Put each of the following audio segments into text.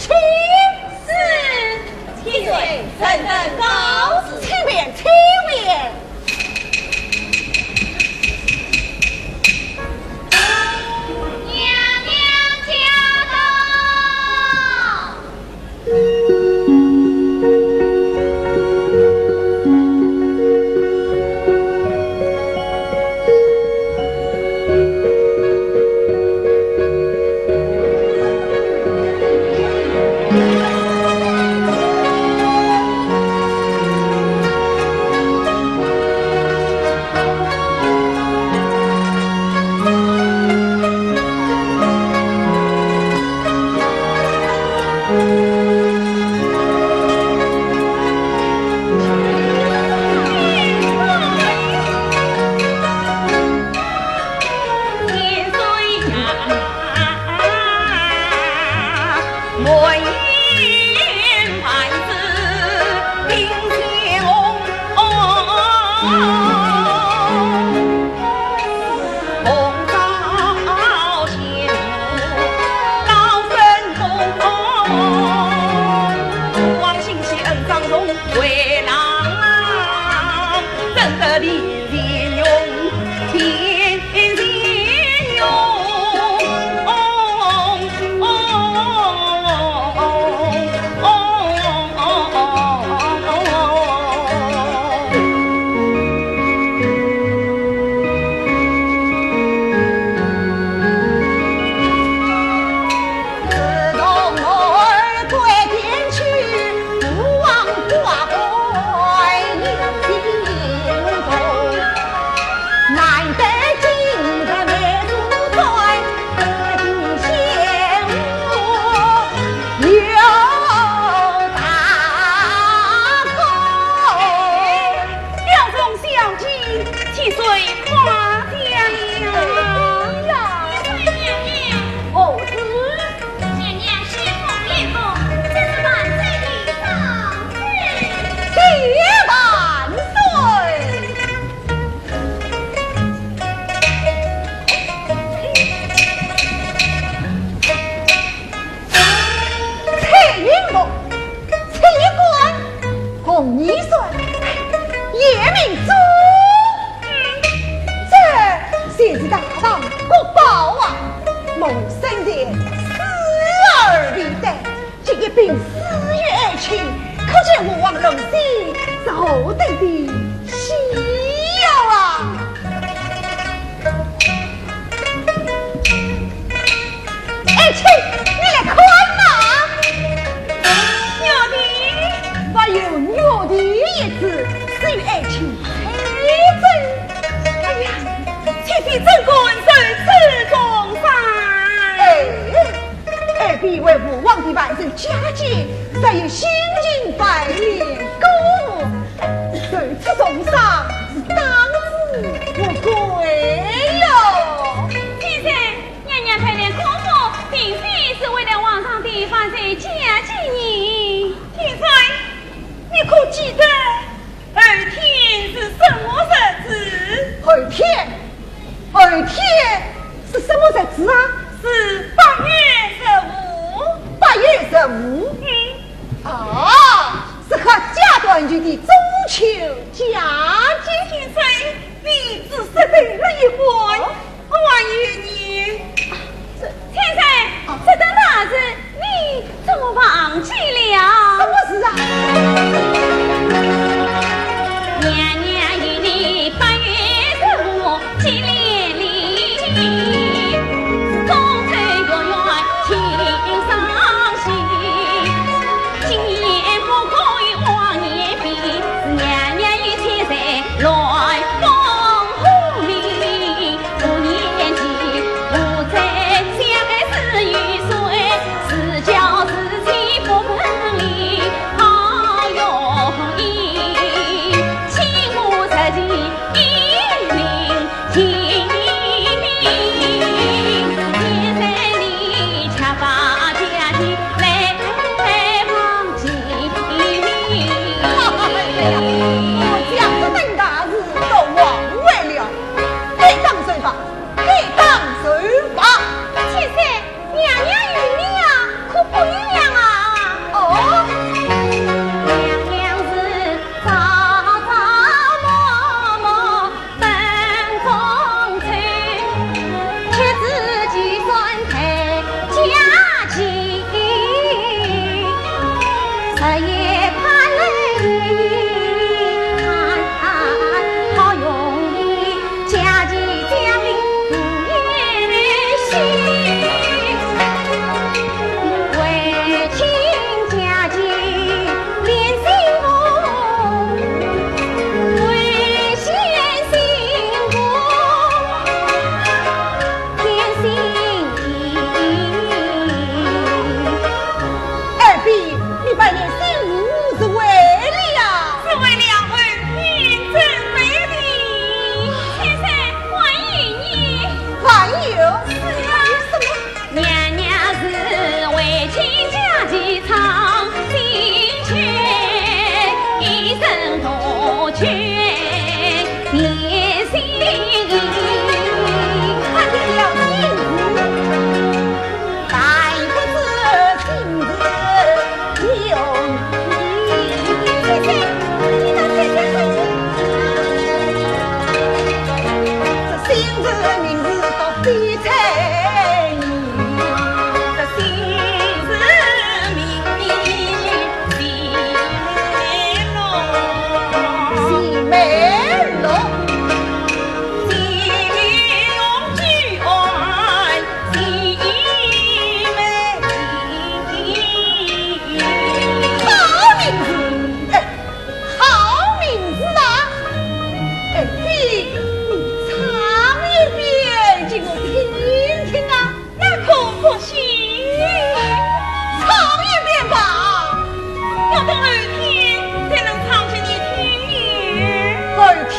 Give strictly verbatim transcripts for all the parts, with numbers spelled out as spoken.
请。是。千岁，臣等告辞。请便，请便。娘娘驾到。 表兄小姐，千岁夸奖了。哎呀，娘娘。何事？娘娘仙风云动，真是万岁的赏赐。谢万岁。 翠云凤，翠云官，红衣帅，夜明珠，这就是大唐国宝啊！我生前死而未得，这一柄紫玉爱琴，可见我王龙心何等的稀有啊！ 爱卿，你来看嘛。玉帝。还有玉帝一子，紫玉爱琴，哎，真。哎呀，启禀朕官，受此重赏。哎，爱婢为父皇的万寿佳节，特有新进拜年歌，受此重赏，是当之无愧哟。 先生，娘娘排练歌舞，并非是为了皇上的万岁佳节呢。千岁，你可记得后天是什么日子？后天？后天是什么日子啊？是八月十五。八月十五？嗯。啊，是合家团聚的中秋佳节。千岁，你只说对了一半。 还有呢？这，先生，这等大事，你怎么忘记了？什么事啊？二婢，你扮演新妇是为了？是为了后天准备的。先生，还有你。还有？是啊。什么？娘娘是为亲家的唱新曲，一人独曲念新。看见了新妇，但不知新妇有名。谢谢，你的谢谢，谢谢。这新妇名字叫飞彩女，这新妇名字 好名字啊！哎，你唱一遍给我听听啊！ 那可不行。唱一遍吧。要等后天才能唱给你听呢。后天？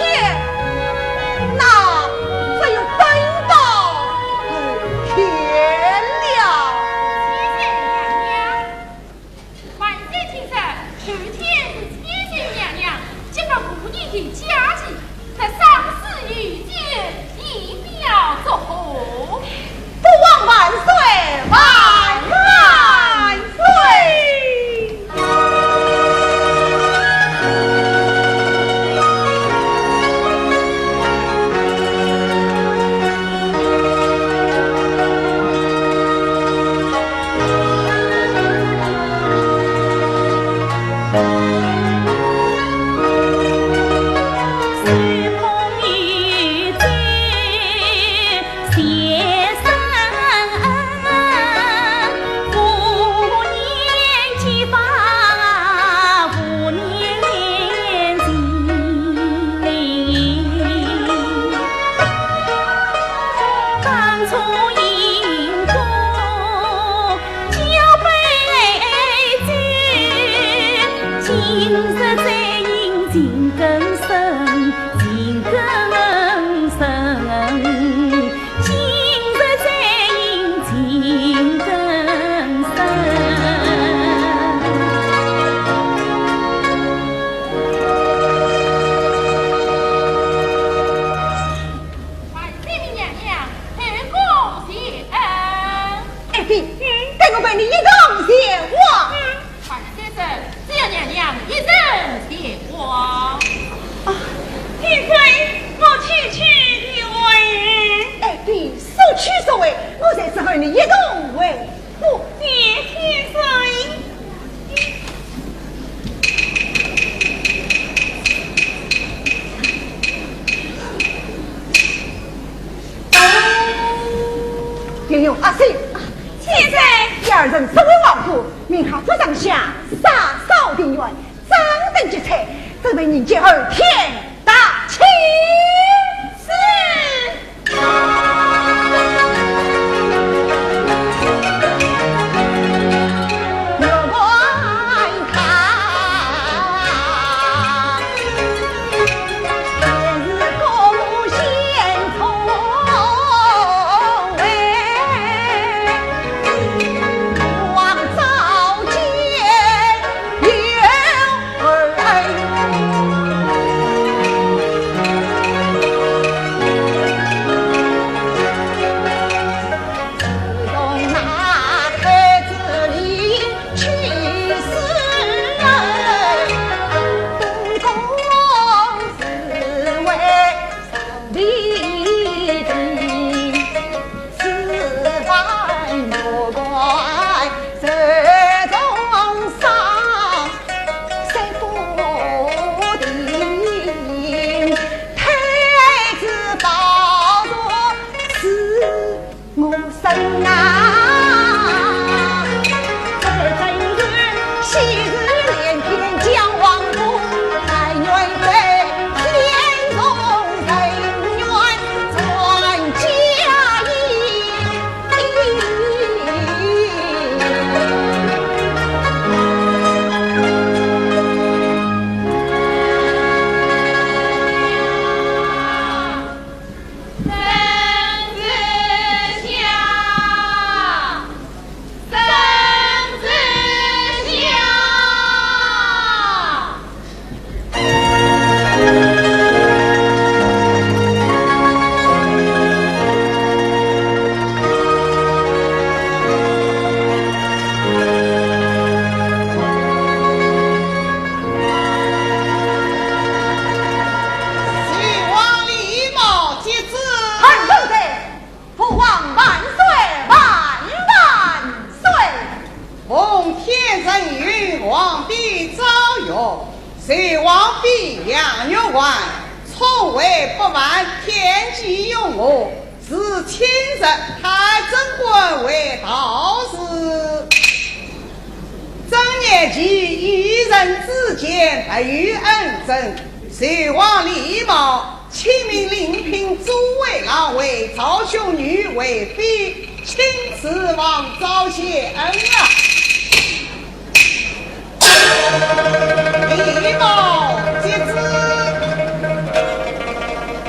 那只有等到后天了。谢谢娘娘。 万岁请上，后天是千岁娘娘接过姑娘的家祭，那丧事有酒，以表祝贺。父王万岁，万万岁！万岁命娘娘，后宫谢恩。爱妃，待我陪你一同前往。嗯，万岁说，只有娘娘一人前往。啊，天岁，我去去的回。爱妃，速去速回，我在此候你一同回府。谢天岁。 林宥、阿喜，千岁。二人送回王府，命哈佛上下洒扫庭院，张灯结彩，准备迎接后天大喜。是。天承运，皇帝赵玉，隋皇帝杨玉环，聪慧不凡，天机勇我，是亲侄太贞观为道士。正月间，一人之间，不与恩争，隋皇李瑁 亲命领聘诸位老爷赵兄女为妃，钦此皇赵谢恩啊！李瑁接旨，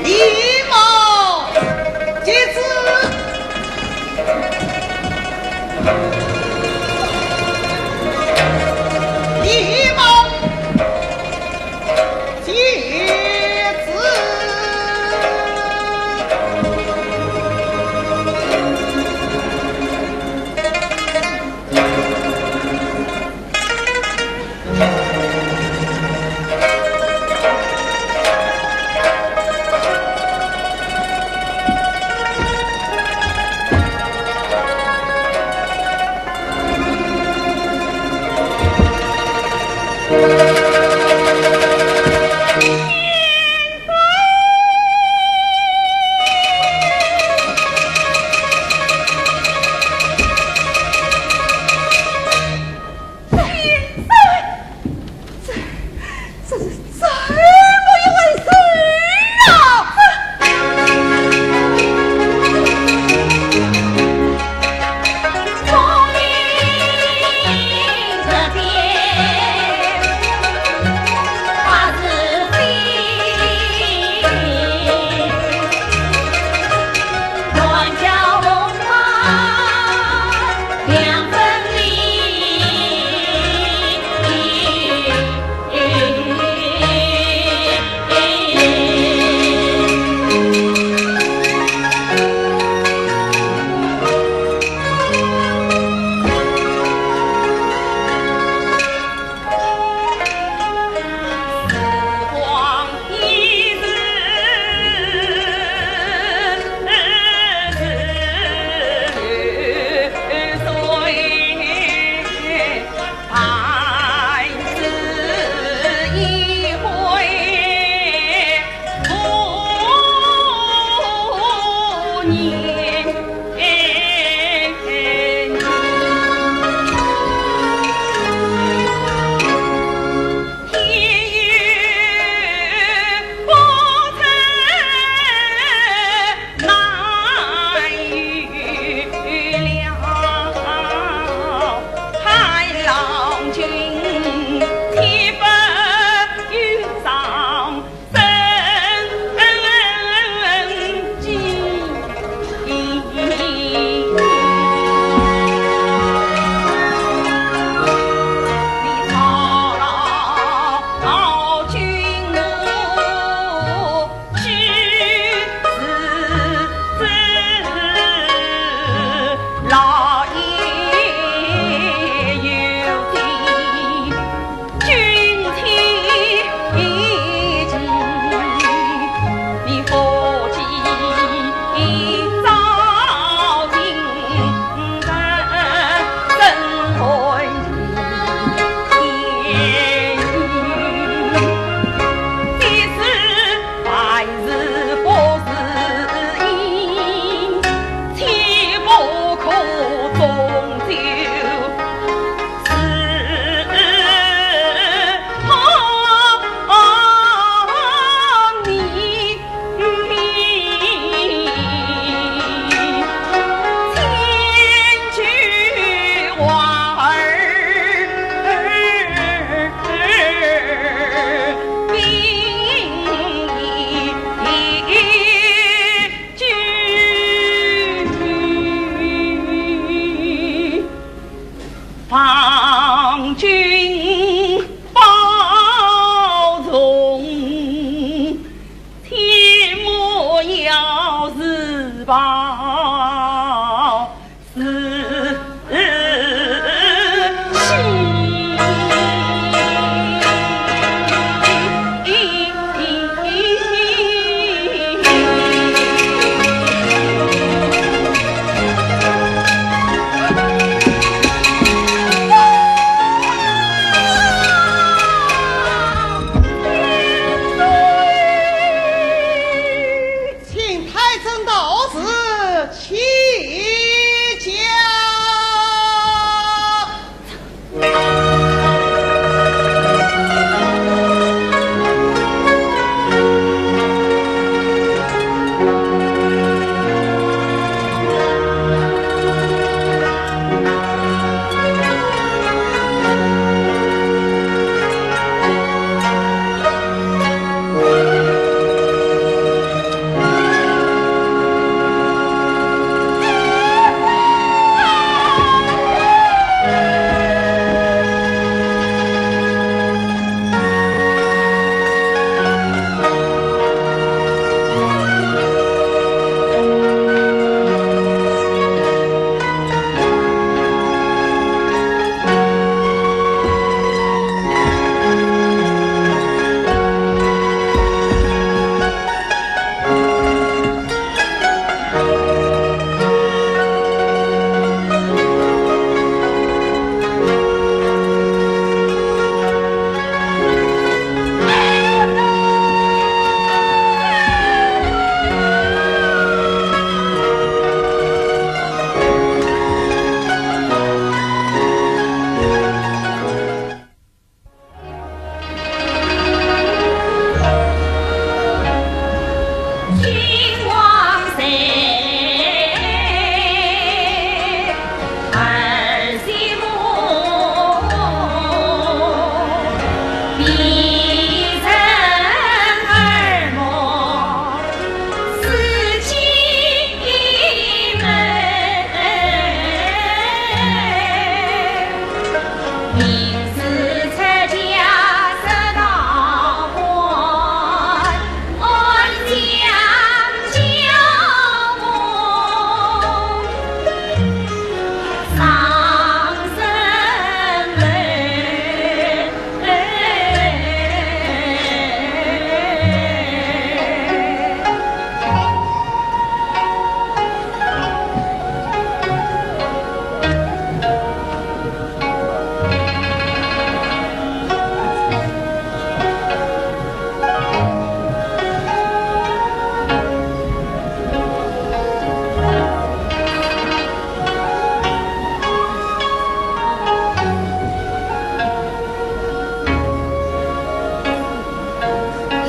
李瑁接旨，李瑁 接旨。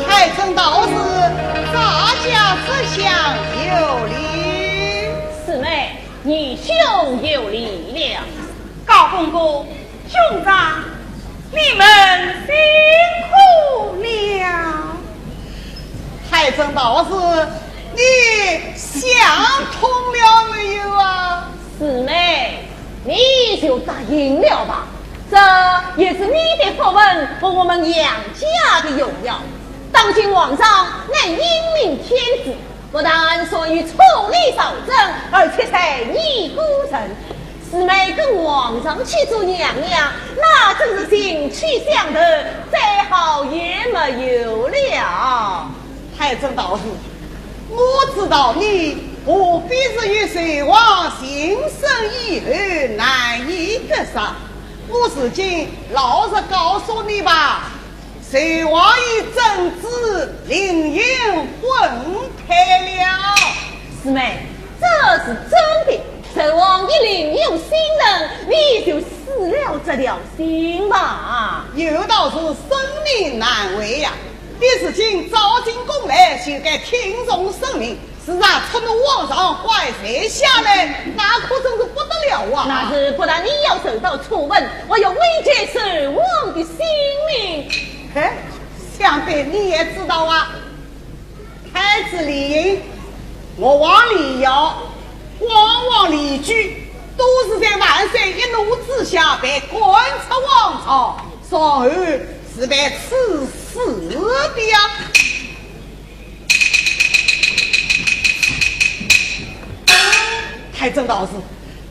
太真道士，在下这厢有礼。师妹，义兄有礼了。高公公，兄长，你们辛苦了。太真道士，你想通了没有啊？师妹，你就答应了吧，这也是你的福分和我们杨家的荣耀。当今皇上乃英明天子，不但善于处理朝政，而且才艺过人。师妹跟皇上去做娘娘，那真是情趣相投，再好也没有了。太真道士，我知道你，何必是与寿王情深意厚，难以割舍？我如今老实告诉你吧，寿王已正式另有婚配了。师妹，这是真的。寿王已另有新人，你就死了这条心吧。有道是生命难违呀，你如今招进宫来，就该听从圣命， 是啊，触怒皇上，怪罪下来，那可真是不得了啊！那是不但你要受到处分，还要危及寿王的性命。嘿，想必你也知道啊，太子李渊、吴王李渊、光王李举，都是在万岁一怒之下被赶出皇朝，然后是被赐死的呀。 太真道士，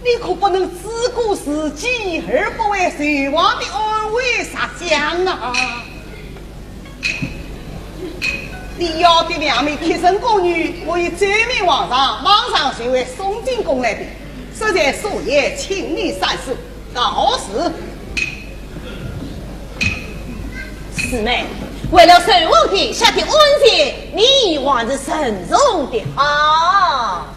你可不能自顾自己，而不为寿王的安危着想啊！你要的两名贴身宫女，我已奏明皇上，马上就会送进宫来的。这才所言，请你三思。 告辞。师妹，为了寿王殿下的安全，你还是慎重点好。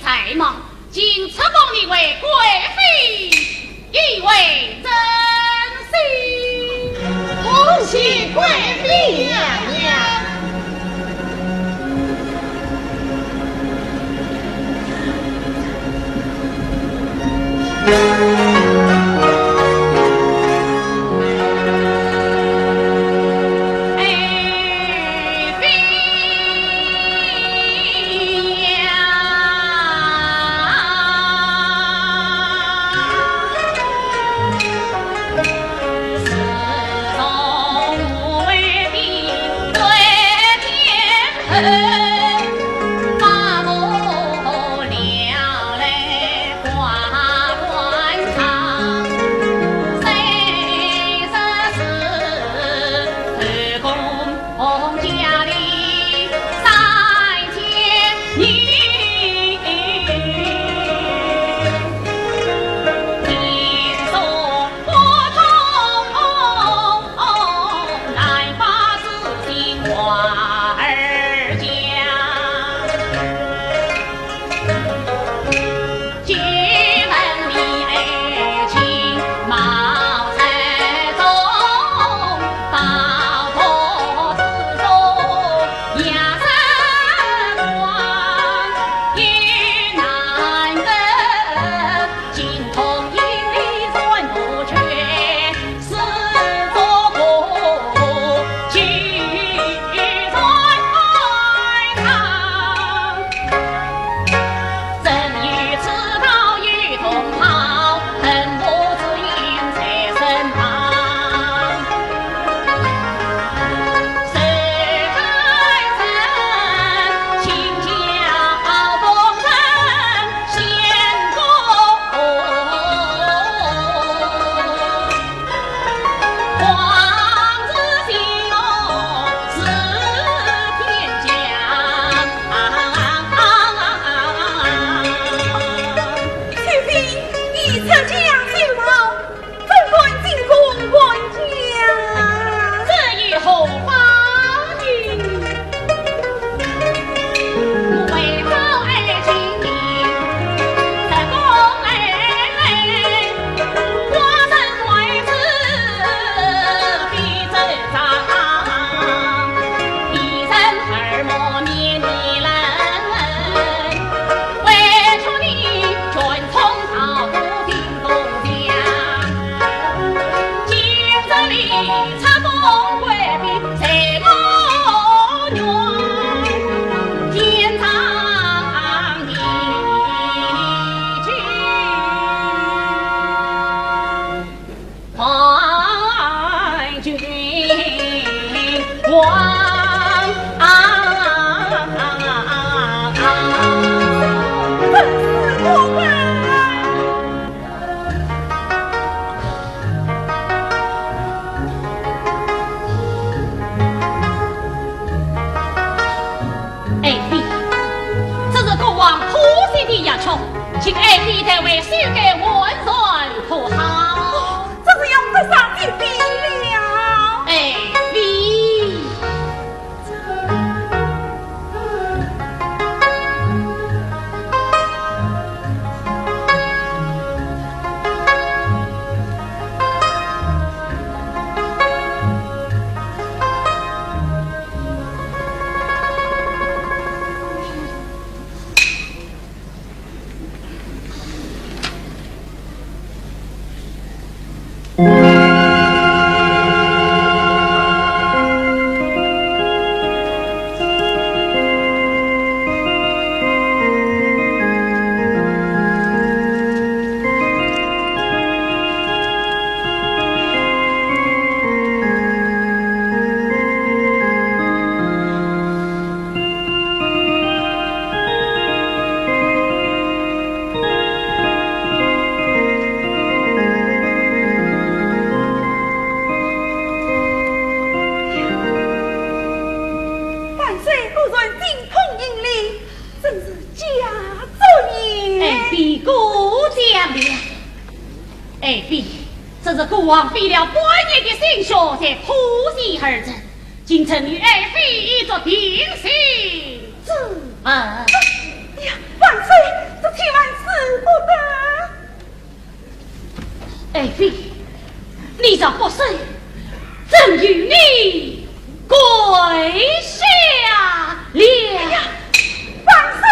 才貌，竟赐封你为贵妃，以为珍惜。恭喜贵妃娘娘。爱妃，这是国王赐的药曲，请爱妃代为修改换算可好？哦，这是要折煞爱妃了。爱妃。万岁夫人金童银领，真是佳作呢。爱妃过奖了。爱妃，这是国王费了半年的心血才谱写而成， 今臣与爱妃已作定心之物。哎呀，万岁！这千万使不得。爱妃，你若不收，朕与你跪下了。哎呀，放手！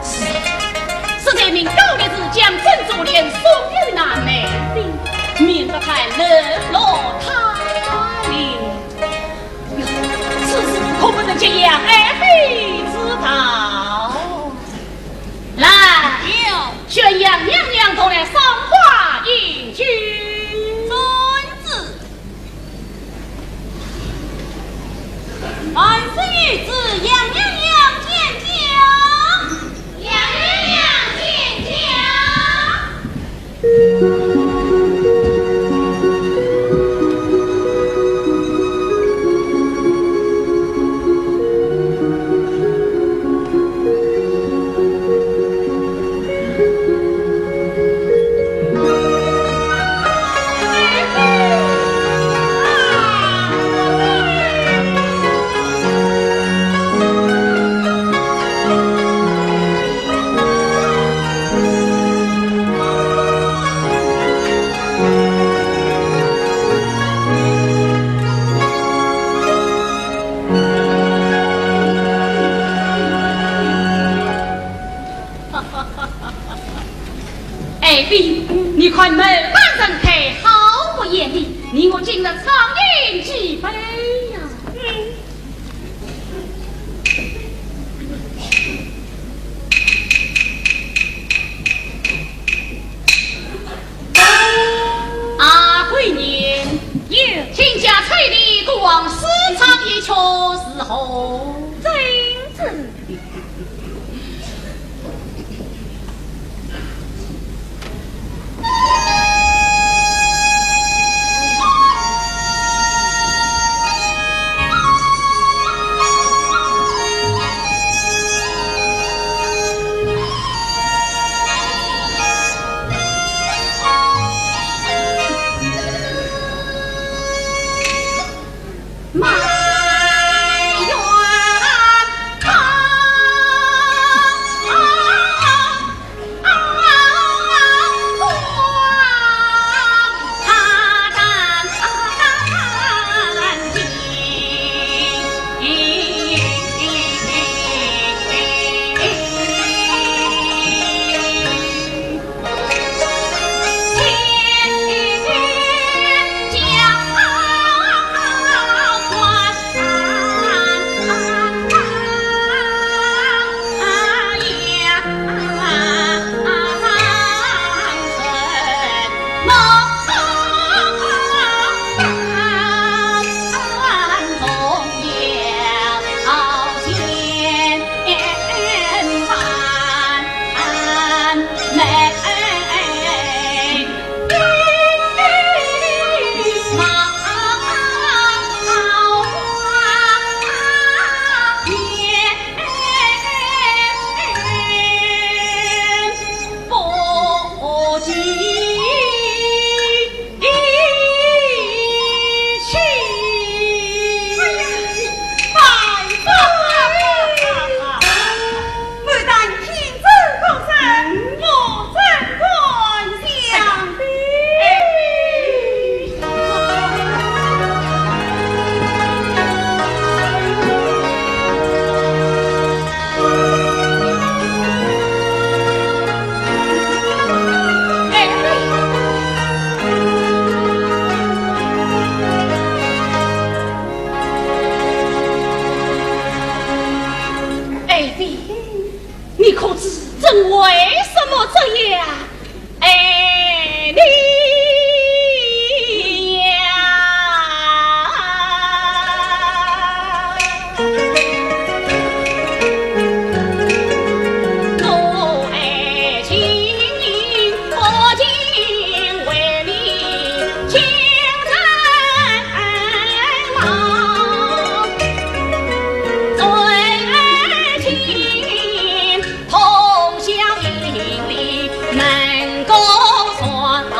是，是这名高烈士将珍珠链送与那美丽，免得她冷落他哩。此事可不能揭杨爱妃知道。来，有。宣杨娘娘同来赏花饮酒。遵旨。 万岁御旨，杨娘娘见驾。杨娘娘见驾。爱妃，你看牡丹盛开，好不艳丽，你我敬这畅饮几杯呀。嗯。啊，贵人。有。卿家催你过往试唱一曲，如何？遵旨。你可知朕为什么这样爱你呀？我爱卿，我情为你，情深难忘。最爱卿，通宵饮里能够算梦。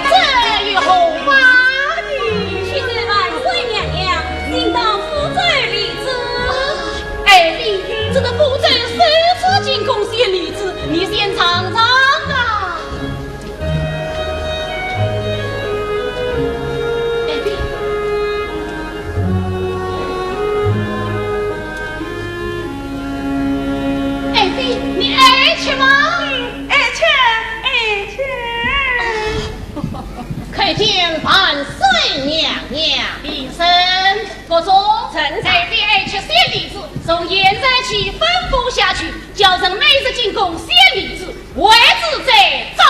这又何妨呢？去见万岁娘娘，请到福州领旨。爱妃，这个福州首次进宫献领旨，你先尝尝啊。 爱妃，爱妃，你爱吃吗？爱吃，爱吃。叩见万岁娘娘。平身。国忠。臣在。爱妃爱吃鲜梨子，从现在起吩咐下去，叫人每日进宫献梨子， 位置在朕。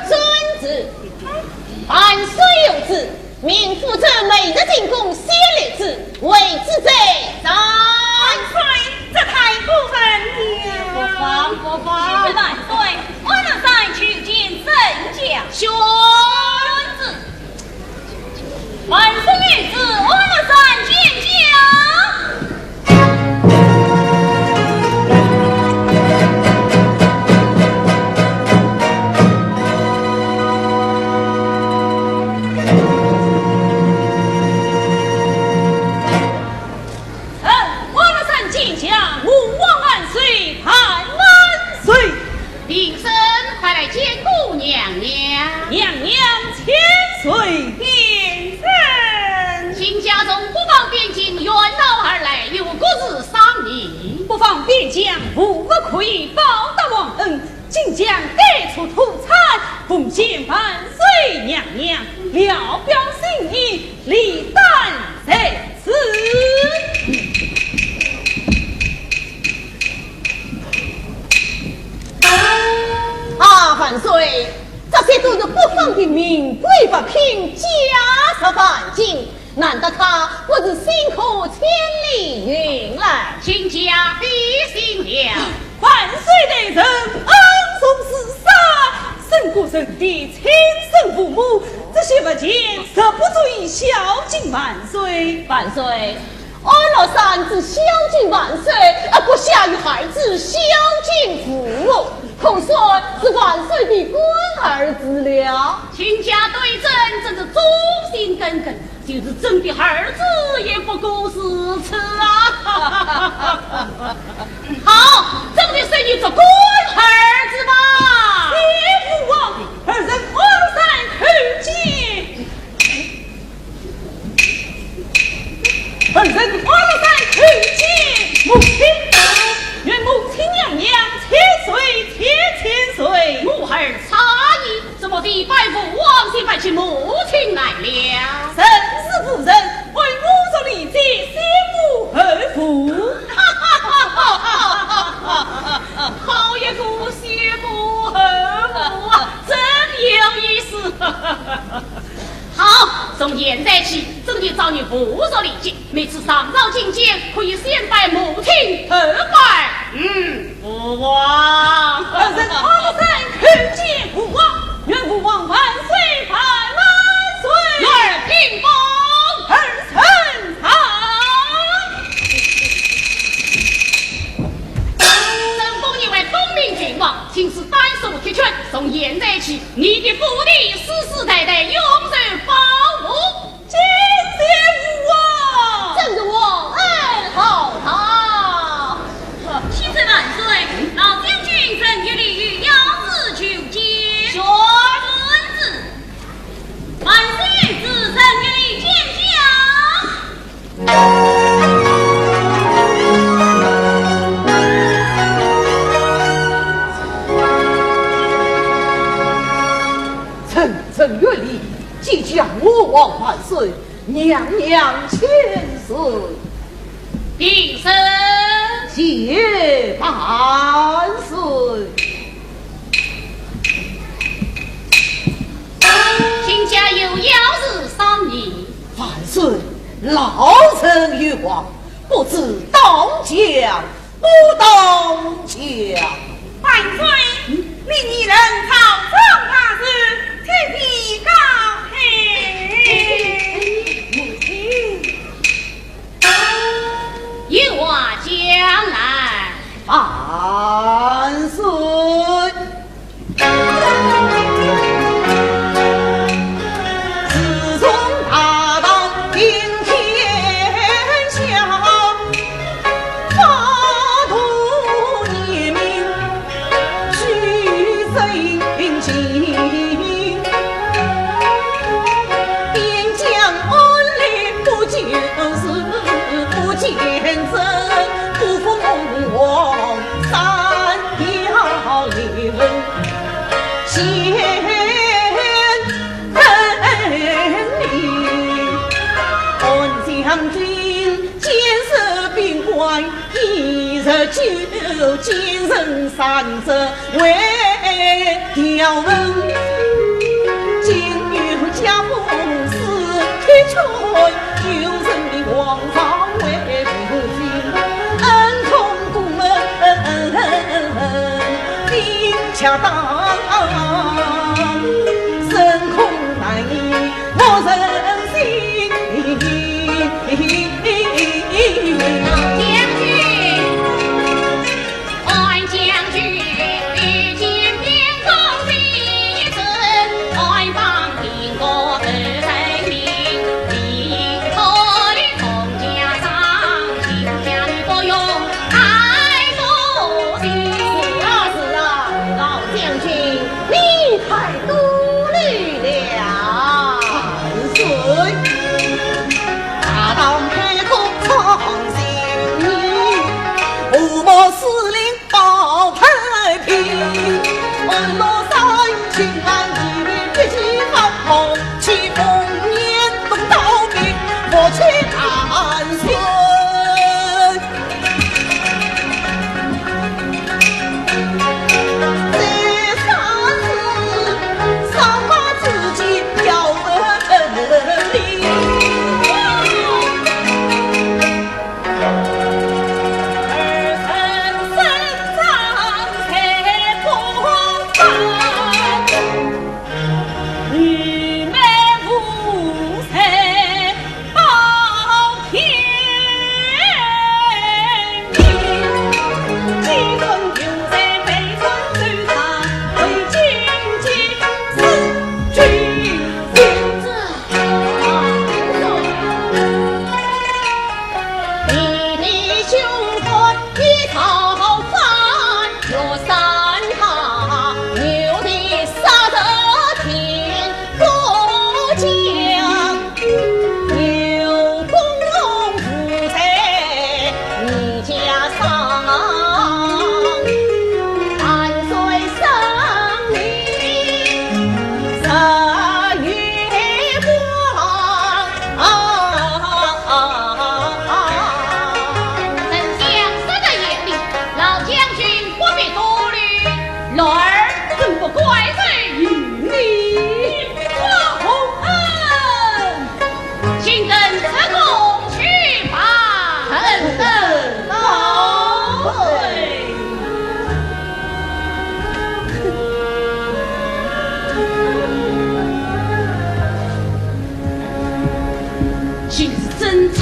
遵旨。万岁有旨，命府中每日进宫献梨子，位置在朕。万岁，这太过分了。不妨，不妨。万岁，安禄山求见圣驾。遵旨。 万岁有旨，安禄山见驾。臣安禄山见驾，吾皇万岁，万万岁。 平身，快来见过娘娘。娘娘千岁。平身。卿家从北方边境远道而来，有国事商议。北方边疆，无物可以报答皇恩，卿家改除土产，奉献万岁娘娘，聊表心意，理当在 是。啊，万岁，这些都是北方的名贵物品，价值万金，难道他不是辛苦千里运来？卿家费心了。万岁大人恩重如山，胜过臣的亲生父母，这些物件实不足以孝敬万岁。万岁， 安禄山之孝敬万岁，而不下于孩子孝敬父母，可算是万岁的干儿子了。卿家对朕真是忠心耿耿，就是朕的儿子也不过如此啊！好，朕的圣意做干儿子吧。谢父王，儿臣安禄山叩见。 儿臣安禄山叩见母亲，愿母亲娘娘千岁千千岁。母儿差矣，怎么非拜父王，先拜起母亲来了？正是夫人，为母若理解，先母后父。好一个先母后父啊，真有意思。好，从现在起，朕就召你武术练剑，每次上朝觐见，可以先拜母亲头拜。嗯，父王。儿臣好生叩见父王，愿父王万岁万万岁。儿臣平身。儿臣在。朕封你为东明郡王，请赐丹书铁券，从现在起，你的府邸世世代代永受保护。 谢谢父王。朕是皇恩浩荡。启奏万岁，老将军陈玉礼与要旨求见。宣旨。万岁有旨，陈玉礼见驾。 臣陈玉礼，见驾父王万岁，娘娘请坐。平身。谢万岁。卿家有要事商议。万岁，老臣有话，不知当讲 不当讲。万岁，你二人朝中大事，请提高hei。有话讲来。万岁。 自从大唐定天下，法度严明，举政轻，边疆安立不求实，不求真，不负吾皇三朝灵。 先等你，安将军，见设边关一日救，奸臣三者为条文。今有加封四天春，有人命皇朝为父亲，恩同公恩， 并恰当，深恐难以我人心。将军，安将军，见边关一事，安邦定国得人民，你可以同家长，请家里不用 是啊，是啊，老将军，你太多虑了。万岁，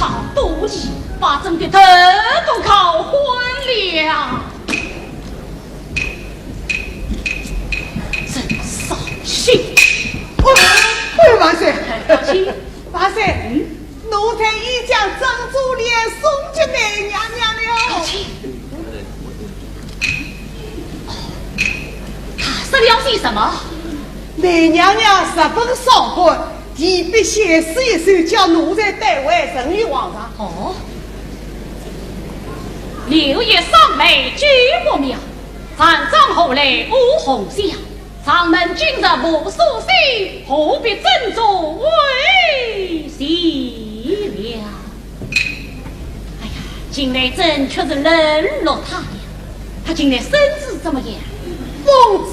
好多疑，把朕的头都搞昏了。真扫兴！哎，哎，万岁！哎，万岁！嗯？奴才已将珍珠链送给梅娘娘了。他说了些什么？梅娘娘十分伤感，提笔写诗一首，叫奴才带回呈与皇上。哦，柳叶双眉举不妙，残妆何来五红香？上门今日无所需，何必珍珠为谁了？ 哎呀，近来朕却是冷落她了。她近来身子怎么样？奉旨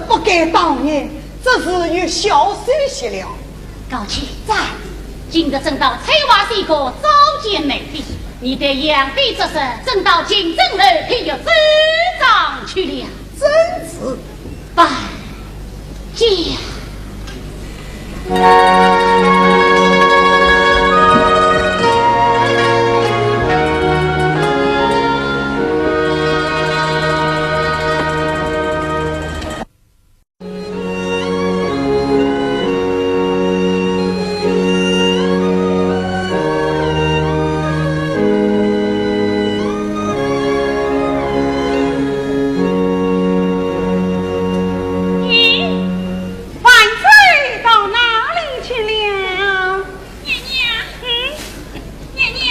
不敢当言，只是有小休息了。高启，在。今日朕到采花仙阁召见梅妃，你待扬杯作乐，朕到勤政楼批阅奏章去了。遵旨。 拜见。咦，万岁到哪里去了？娘娘，嗯？娘娘，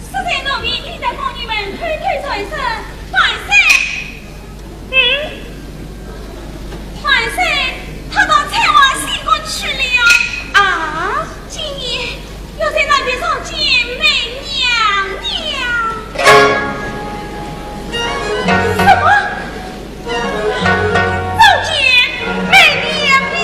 适才奴婢听得宫女们推推搡搡，万岁，嗯？万岁，她到采花仙阁去了。啊？今夜 又在那边召见梅娘娘。什么？召见梅娘娘？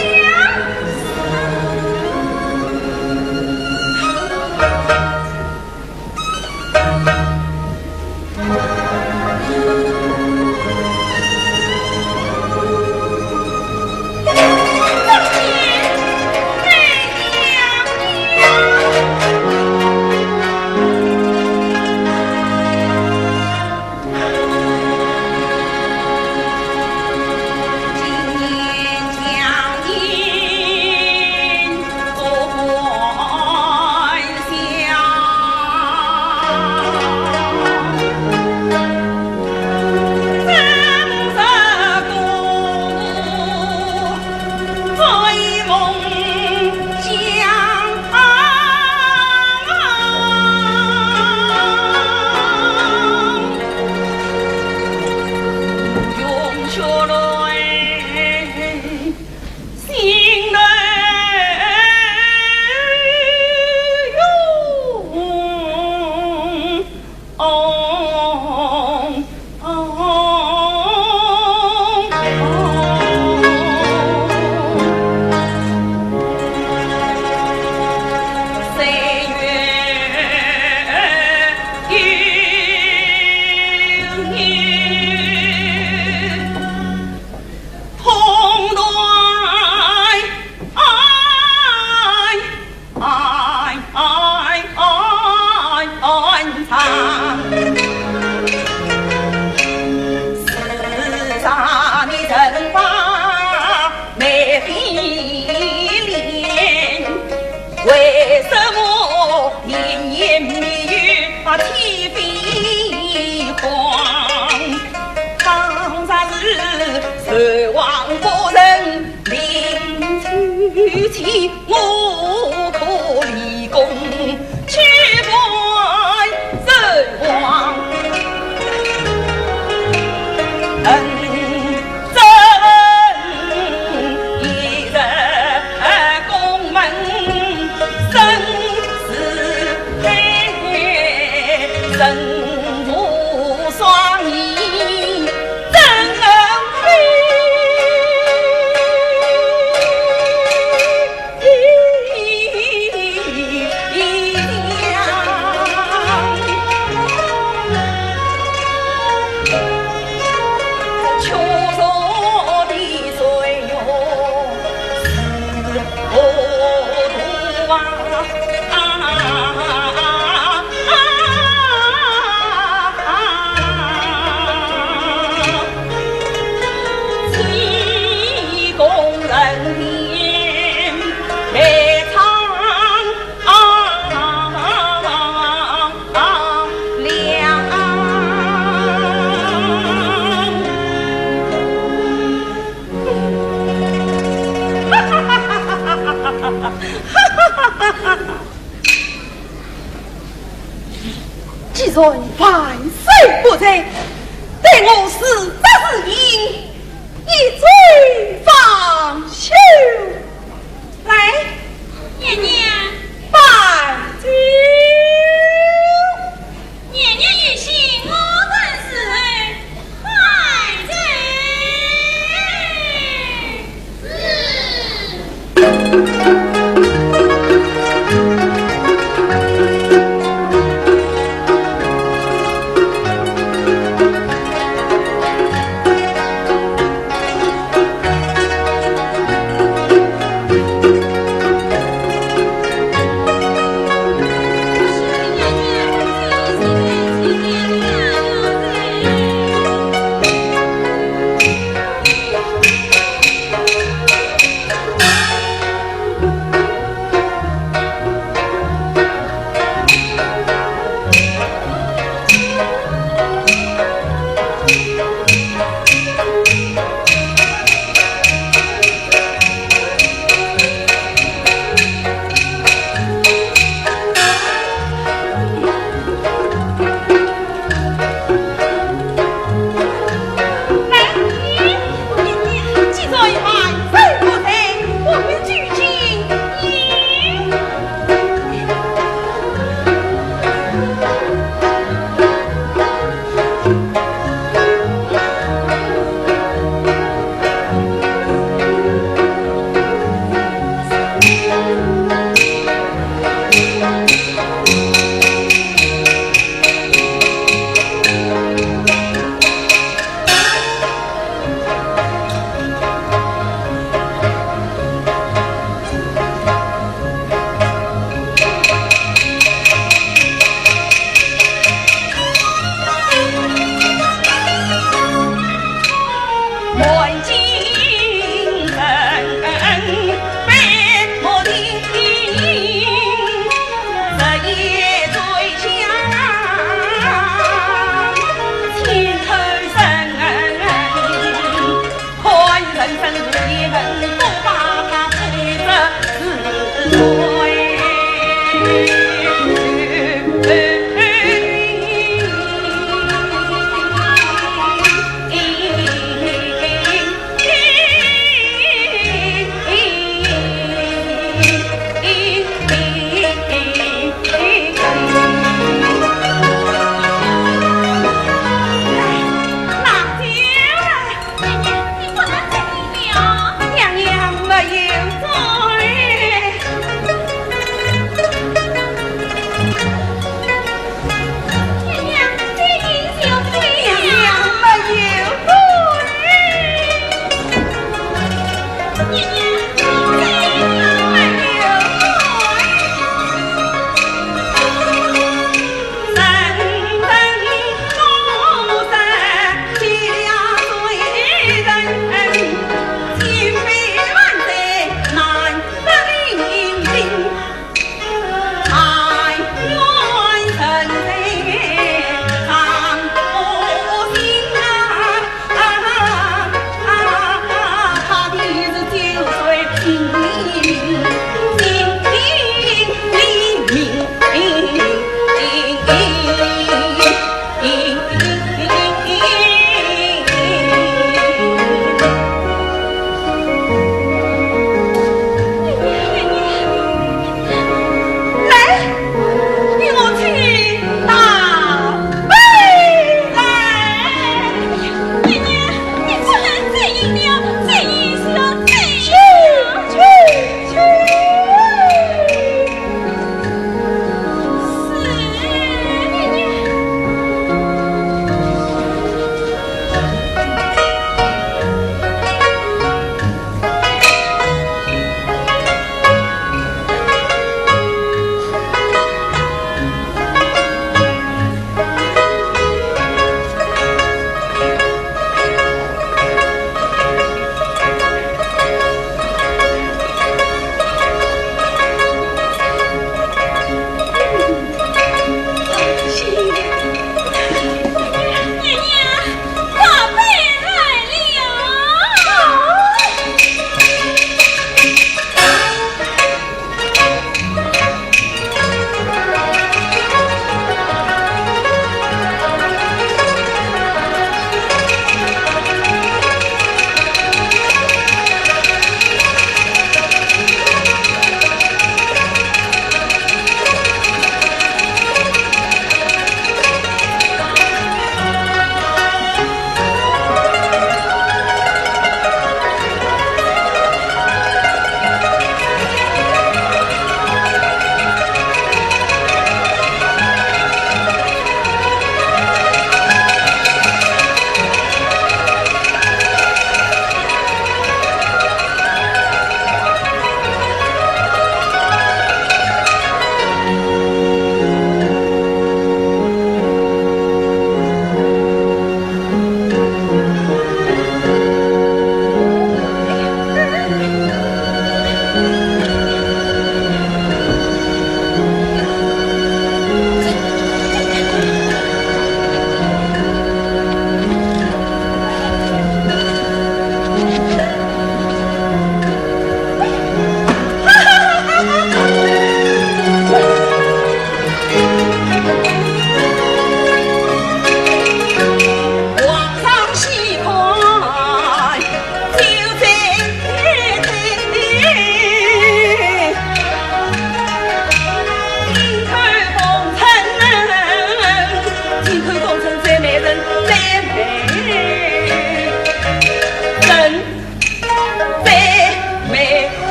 既然万岁不在，待我自作自己，一醉方休。来，娘娘，拜酒。娘娘有请，我们侍候。快走。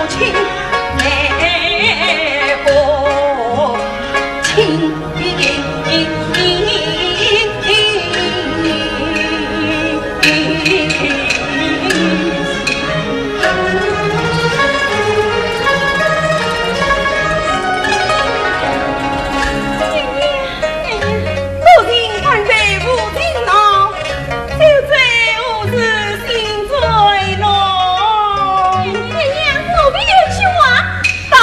夫人看在无情闹，就在何时醒罪咯？哎呀，我没有去啊。但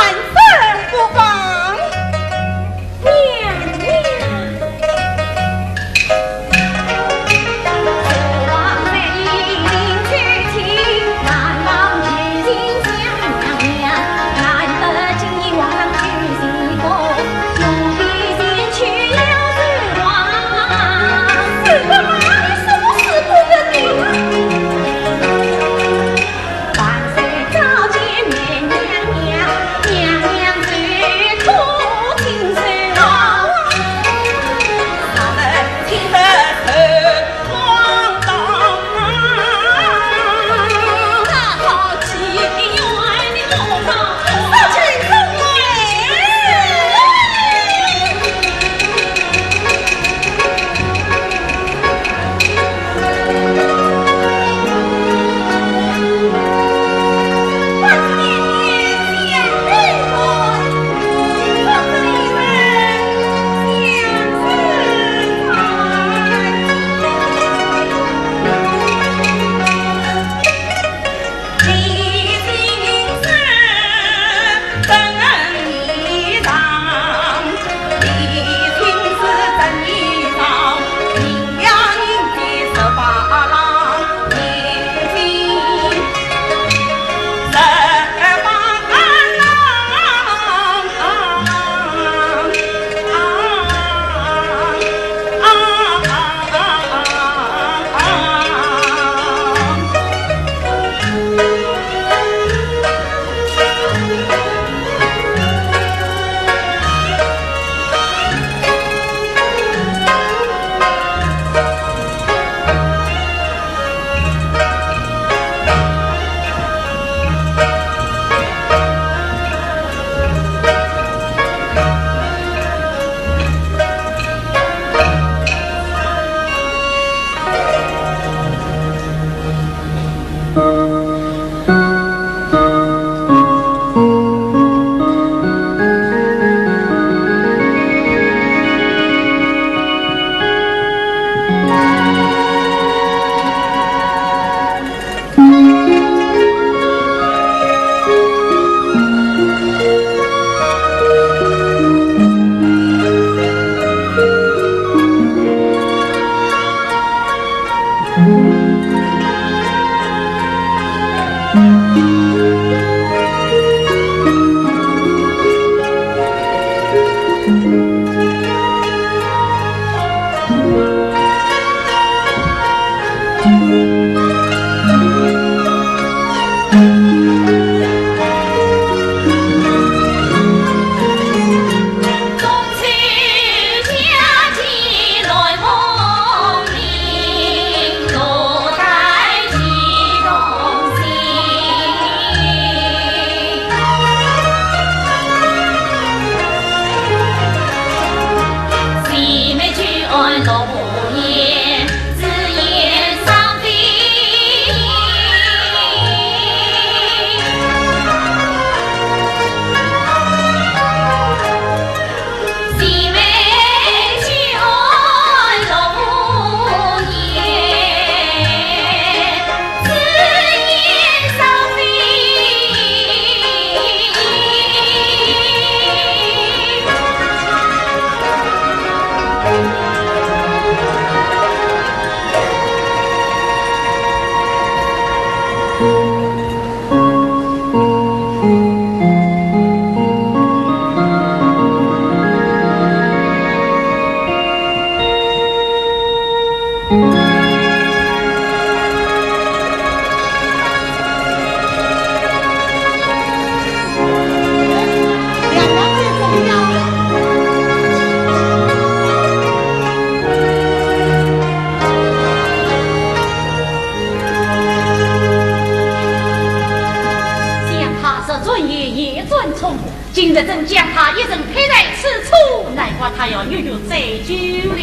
也也专冲，今日正将他一人配在此处，难怪他要犹豫再久了。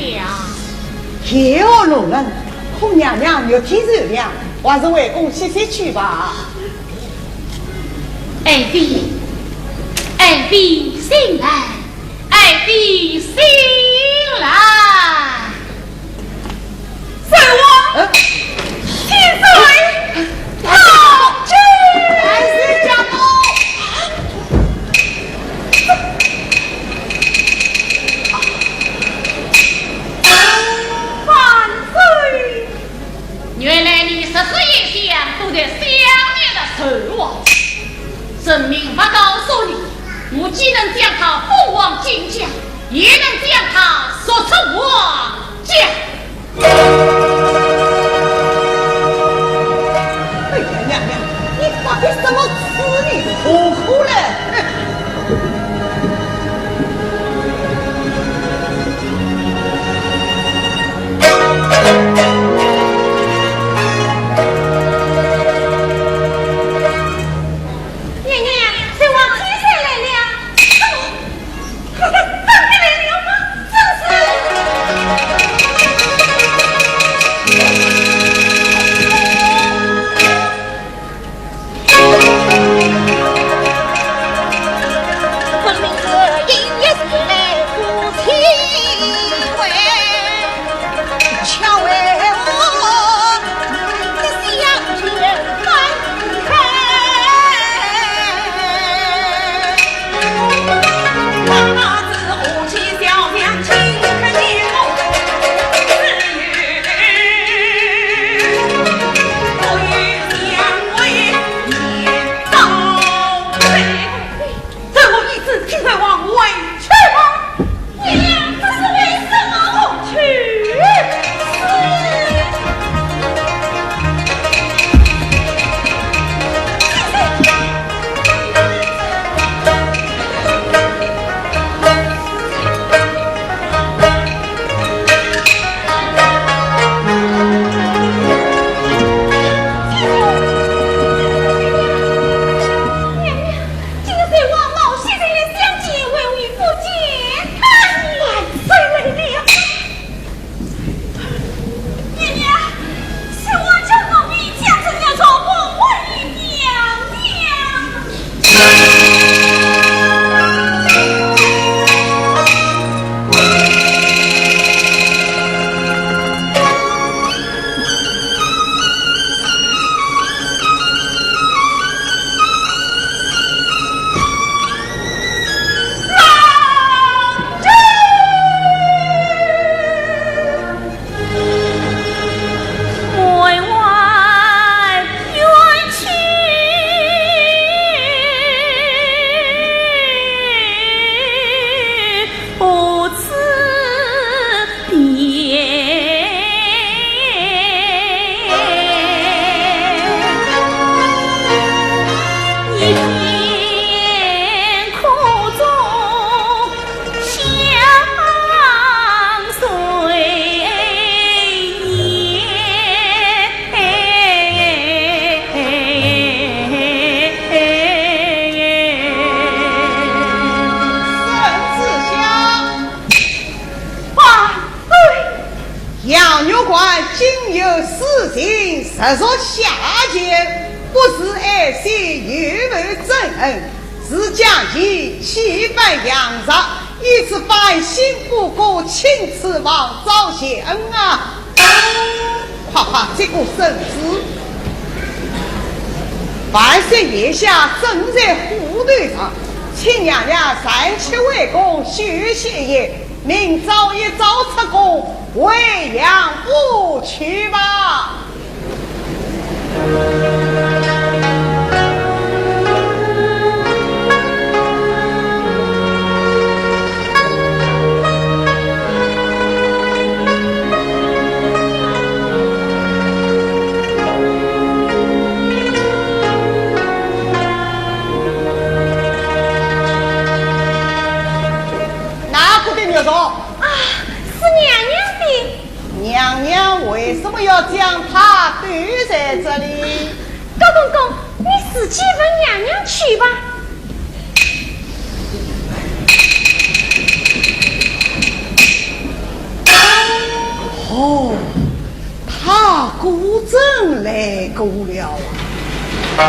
叶落龙门，可娘娘肉体瘦了，还是回宫歇息去吧。爱妃，爱妃醒来，爱妃醒来。 父王，呃，千岁，大军！万岁驾到！万岁！原来你日思夜想，都在想念着父王。 人命不告诉你，我既能将他封王进宮，也能将他逐出王家。哎呀，娘娘，你发的什么痴呢？糊涂了！娘娘，父王千岁来了。 真的来了吗？真是。娘娘，今日父王冒险前来相见，为何不见他呢？万岁来了！娘娘，父王叫奴婢将这条绸布还与娘娘。 杨玉环今有此情，实属下贱，不是爱惜，又无憎恨，是将其气愤杨氏，以此反省不过，请此王昭谢恩啊！快快接过圣旨。万岁殿下正在虎头上，请娘娘暂且回宫休息一夜， 明朝一早出宫，回杨府去吧。哪个的玉镯？啊，是娘娘的。娘娘为什么要将它丢在这里？高公公，你自己问娘娘去吧。哎，够了啊。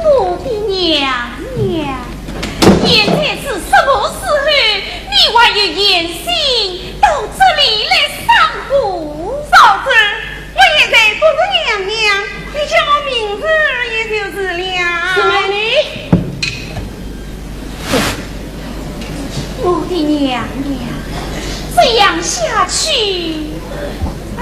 我的娘娘，现在是什么时候，你还有闲心到这里来散步？嫂子，我现在不是娘娘，你叫我明珠儿也就是了。四妹呢？我的娘娘，这样下去，唉。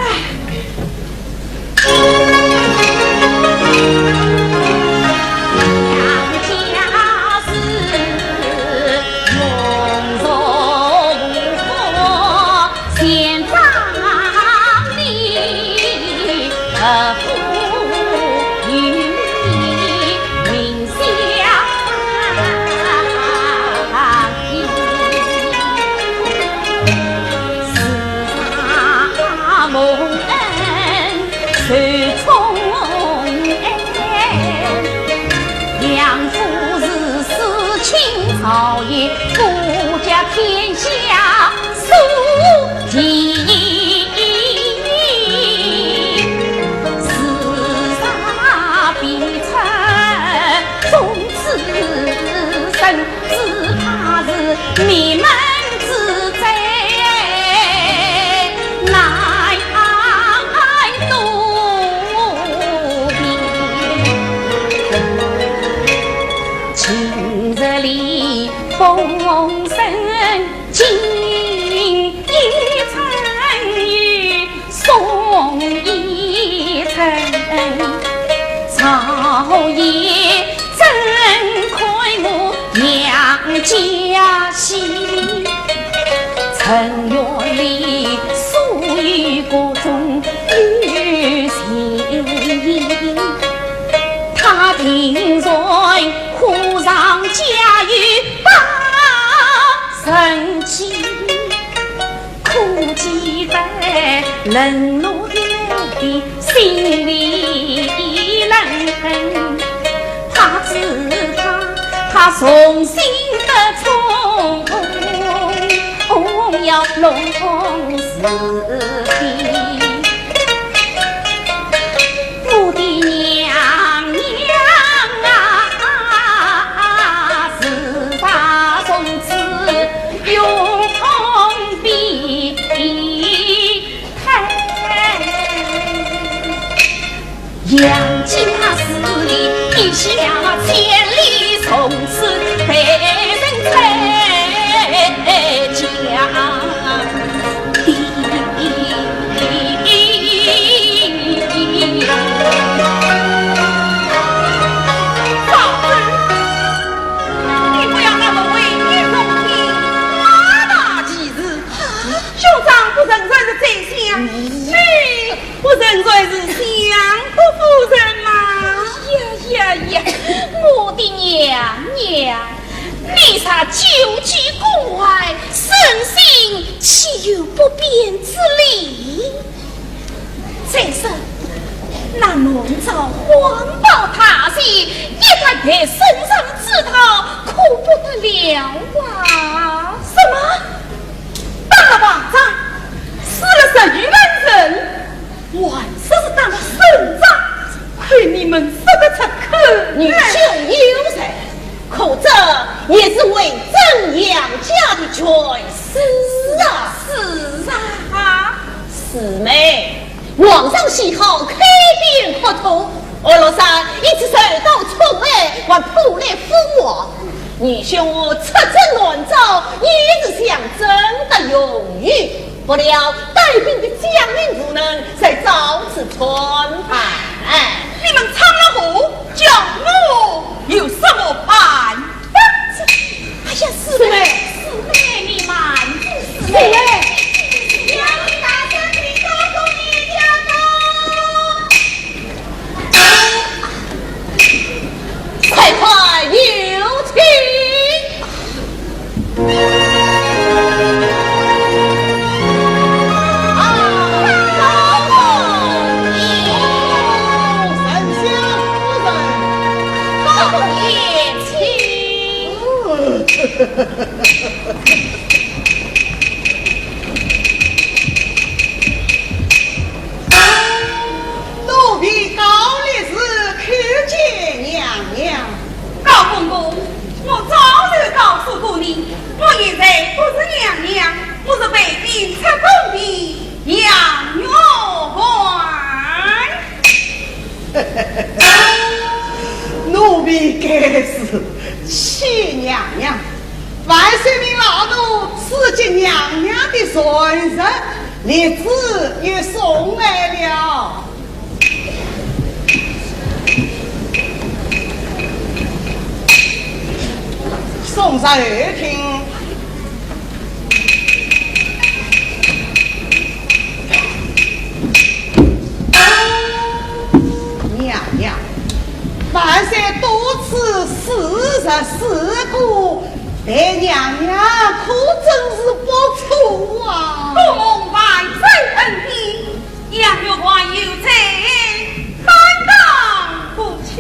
可见在冷落的妹的心里冷，他知道他从心的痛，要弄死的。我的娘娘啊，自打从此 有痛必开。杨家势力一下千里，从此被人拆家。嫂子， 你不要那么危言耸听，夸大其词。兄长不承认是宰相，你不承认是相国夫人吗？呀呀呀，我的娘娘，你才久居宫外，身心岂有不便之理？ 再说，那南朝皇宝太师，一旦在圣上知道，可不得了啊！什么？打了败仗，死了十余万人，还说是打了胜仗，亏你们说得出口。你就有罪，可这也是为朕杨家的权势啊！是啊。 四妹，皇上喜好开边扩土，安禄山一直受到宠爱，还破例封王。你兄我出征南朝，也是想争得荣誉，不料带兵的将领无能，才遭此惨败。你们闯了祸，叫我有什么办法？ 哎呀，四妹，四妹，你慢着，四妹。四妹。杨大哥，你告诉你家公。快快有请。啊，高公，哦，丞相夫人。 高公爷请。奴婢高力士叩见娘娘。高公公，我早就告诉过你，我现在不是娘娘，我是被逼出宫的杨玉环。 奴婢该死，启娘娘，万岁命老奴赐给娘娘的传人，立旨又送来了。送上后厅。 娘娘，万岁多次赐食赐果，待娘娘可真是不错啊！多蒙万岁恩典，杨玉环有罪，担当不起。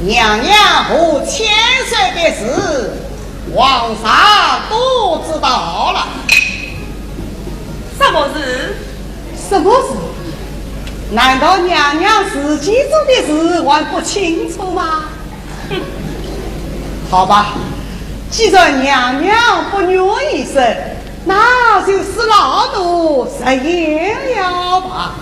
娘娘和千岁的事，皇上都知道了。什么事？什么事？难道娘娘自己做的事还不清楚吗？哼，好吧，既然娘娘不愿意说，那就恕老奴直言了吧。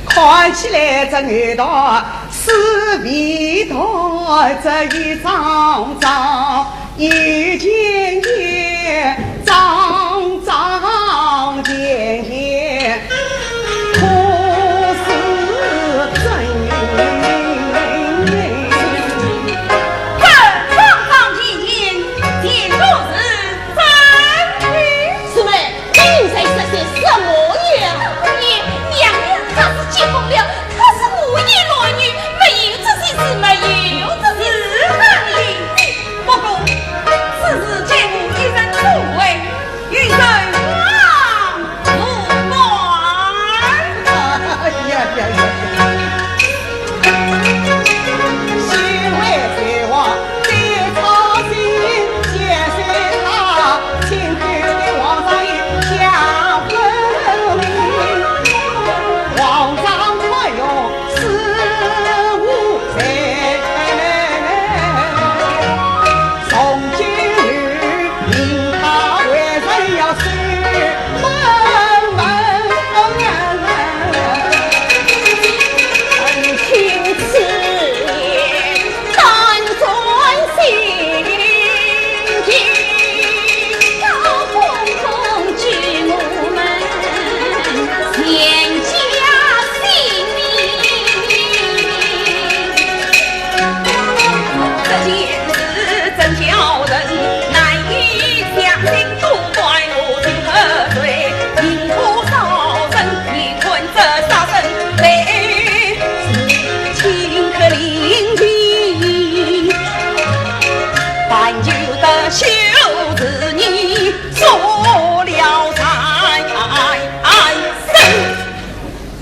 可看起来这味道是味道这一张张，一件件，张张件件，可是真。这张张件件，全都是真的。师妹， 你在说些什么呀？你娘娘她是急疯了，她是胡言乱语，没有这些事，没有这些事。是啊，不过此事在我一人所为，与人望无关。哎呀呀呀呀！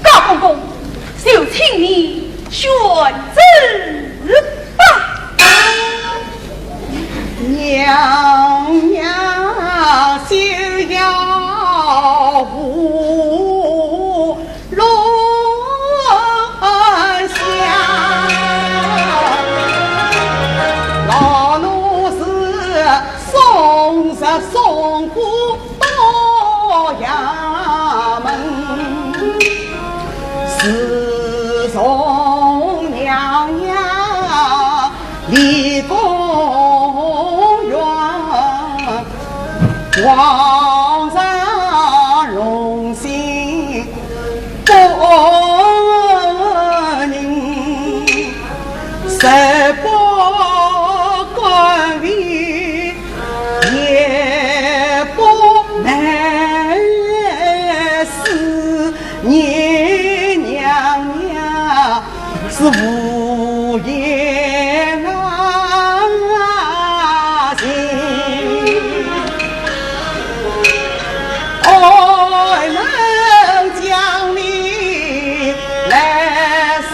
高公公，就请你宣旨吧。娘娘休要胡乱想，老奴是送死送活 到衙门，侍从娘娘立功冤，皇上龙心不宁，十八官位 也不能是你娘娘是无言啊情，我能将你来世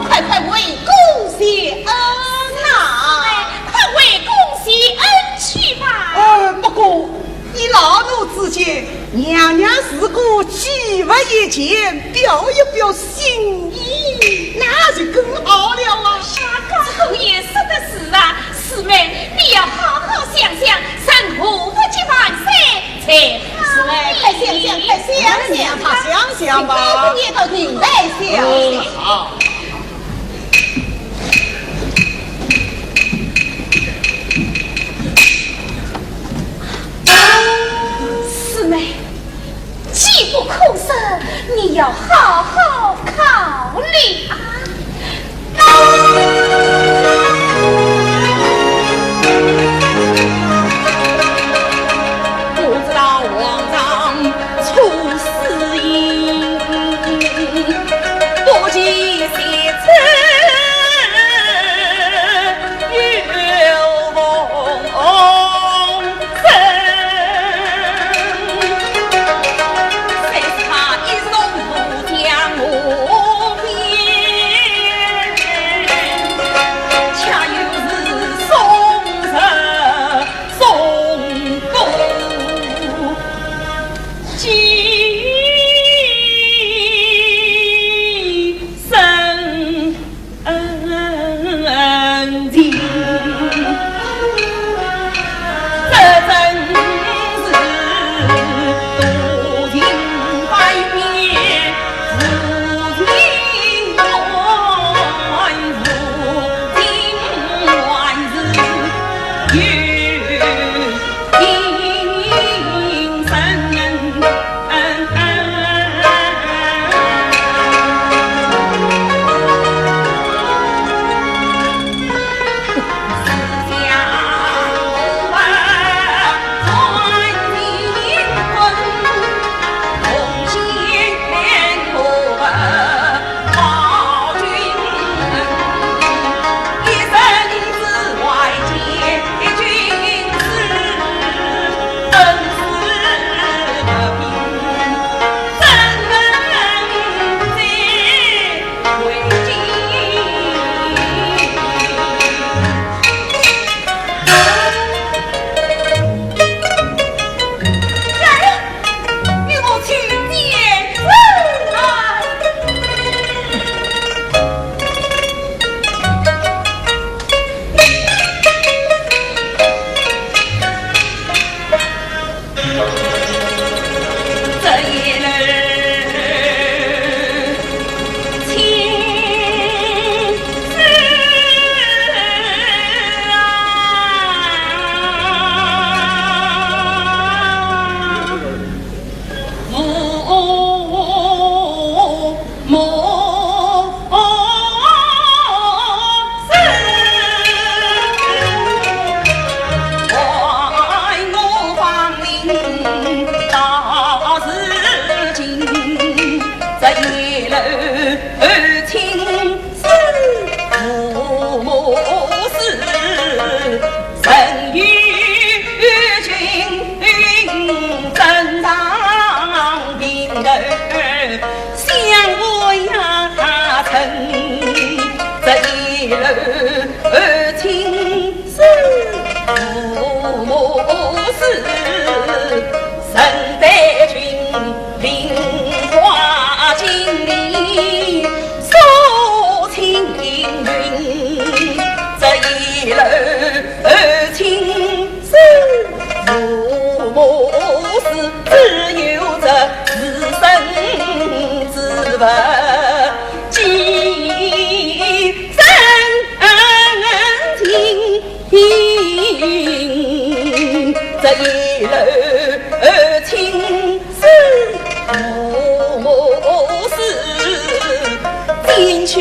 快快回宫谢恩呐！快回宫谢恩去吧。呃，不过，依老奴之见，娘娘如果举物一件，表一表心意，那就更好了啊。哎呀，高公爷说得是啊，师妹，你要好好想想，如何结办才好。师妹，快想想，快想想。让她想想吧。高公爷到庭台想想。嗯，好。 师妹，机不可失，你要好好考虑啊。不知道皇上出师音，不及父母是，身带君临花镜里，所亲云，这一路亲事，父母是，只有这自生自佛，几生情。 这一路亲事父母事，今求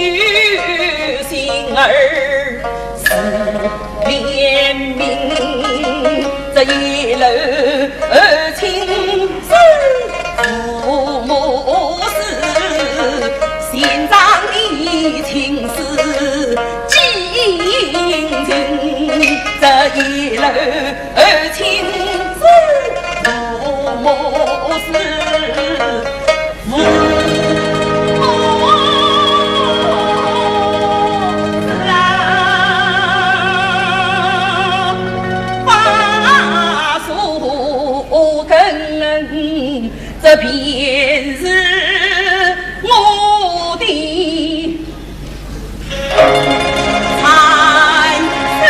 心儿是怜悯。这一路亲事 父母事，心上的情事，尽情。这一路亲事父母事，父母事啊，把树根。 这便是我的惨事。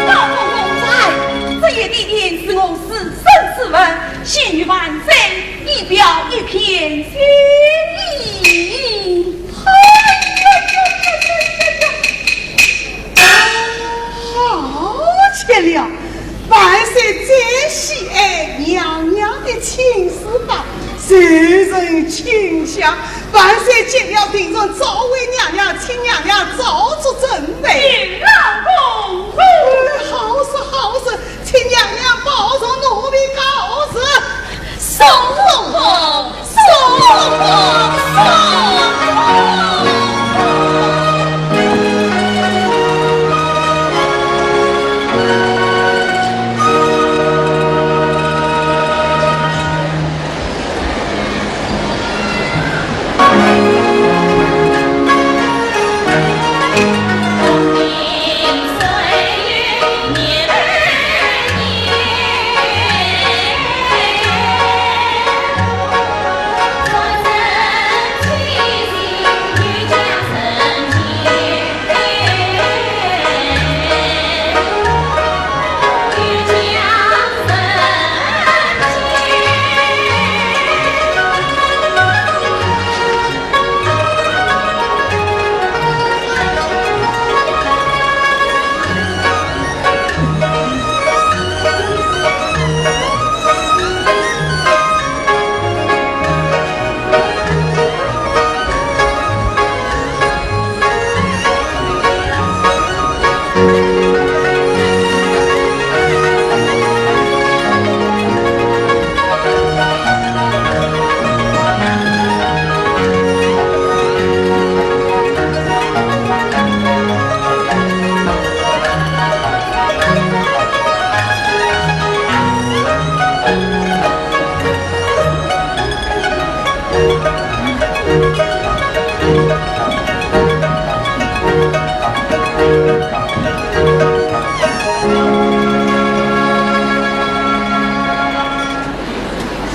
大公公在，这夜的天是我自生自问， 心愿万岁，以表一片心意。哎呀呀呀呀呀呀！好极了，万岁最喜爱娘娘的亲事吧，谁人亲下？万岁急了，定然早为娘娘、请娘娘早做准备。老公公。哎，好事，好事， 请娘娘保重奴婢告辞。送公公，送公公，送公公。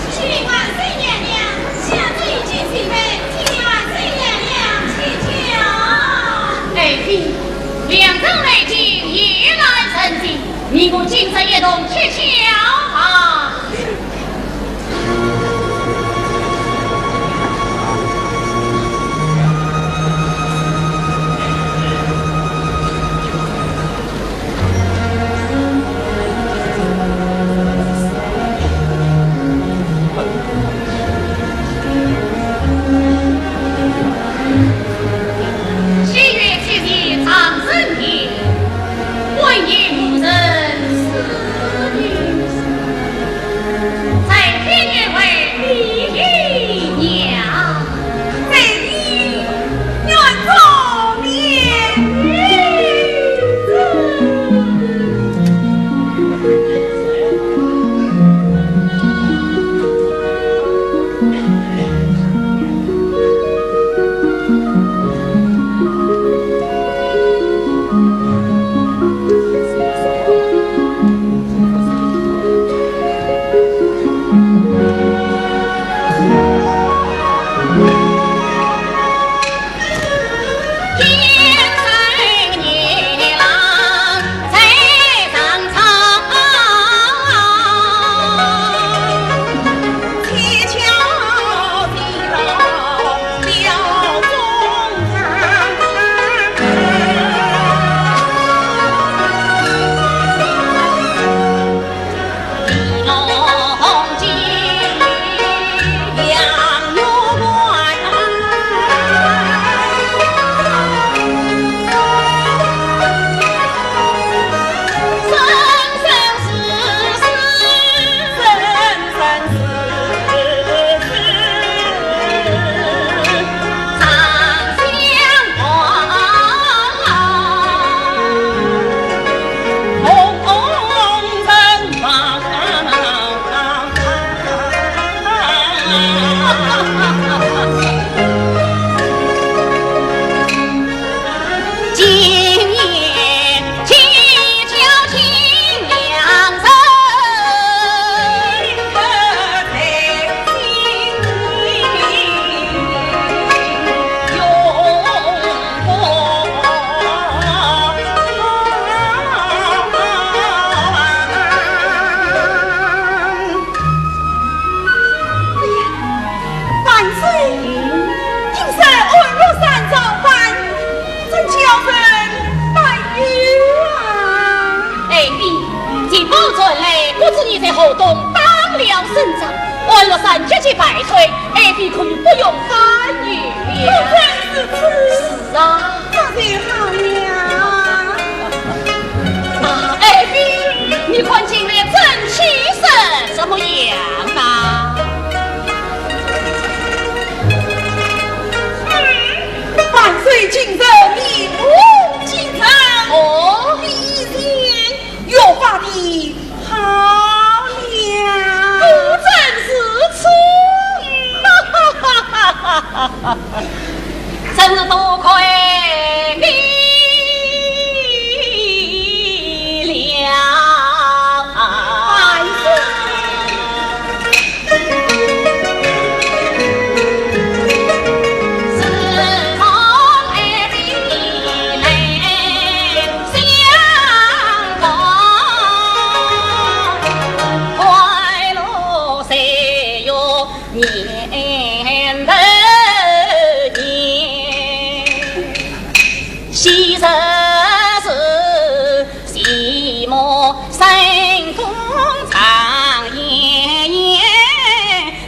请万岁娘娘下旨进去，请万岁娘娘起轿。爱卿，良辰美景，夜来人静，你我今日一同起轿吧。不知你在河东打了胜仗，安乐山节节败退，爱妃可以不用烦忧了。果真如此？是啊。那就好了。啊，爱妃，你看近来真气色怎么样啊？嗯，万岁近日面目精神。哦。比以前 越发的好了。果真如此？哈哈哈哈哈哈！真是多亏你了。万岁！昔日是 寂寞生风长夜夜，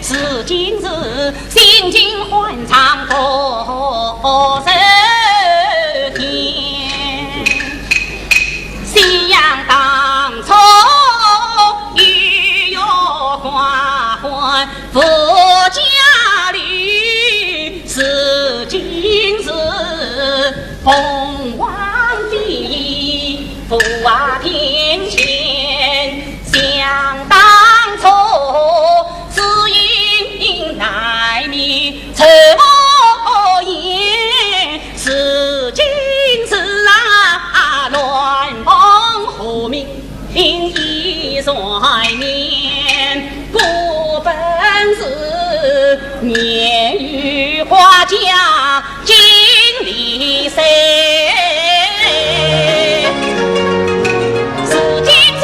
如今是心境欢畅度日天。想当初，优越寡欢 无家女，如今是凤凰飞，富华庭前。想当初，只因难觅愁颜，如今是啊，鸾凤和鸣 听已缠绵，孤本是年逾花甲尽离岁。如今是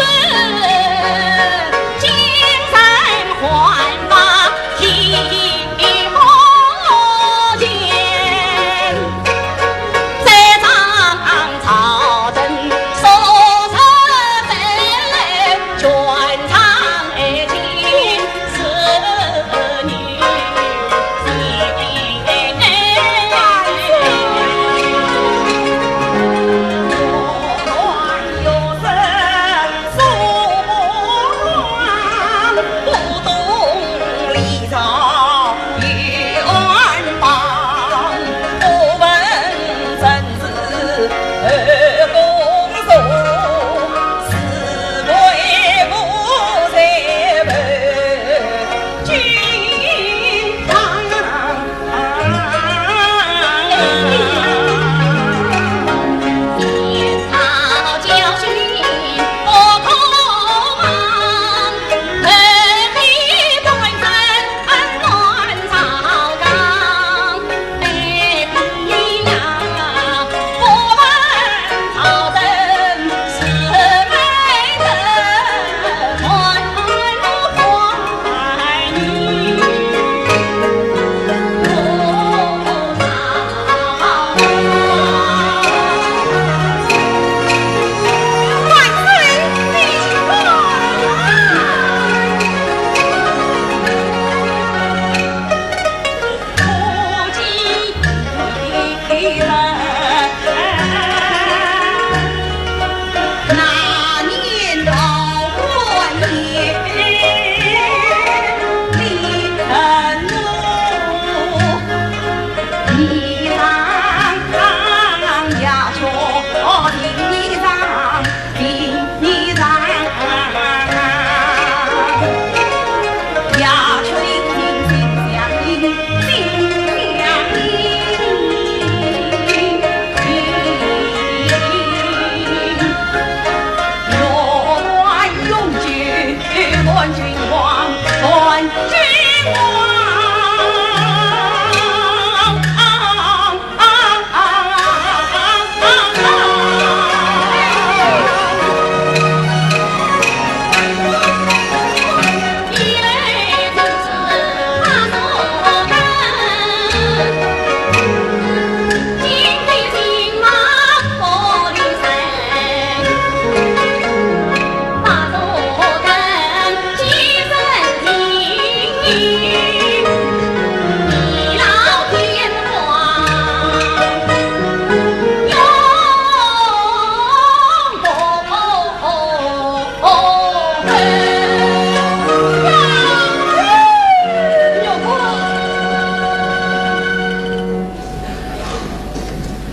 精神焕发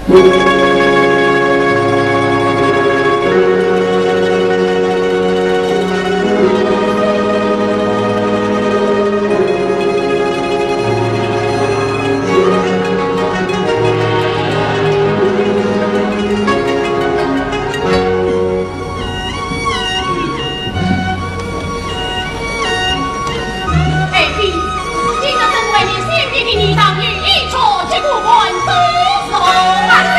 爱妃，今日身为你先帝的儿子，你当有一错，这个官都是我万岁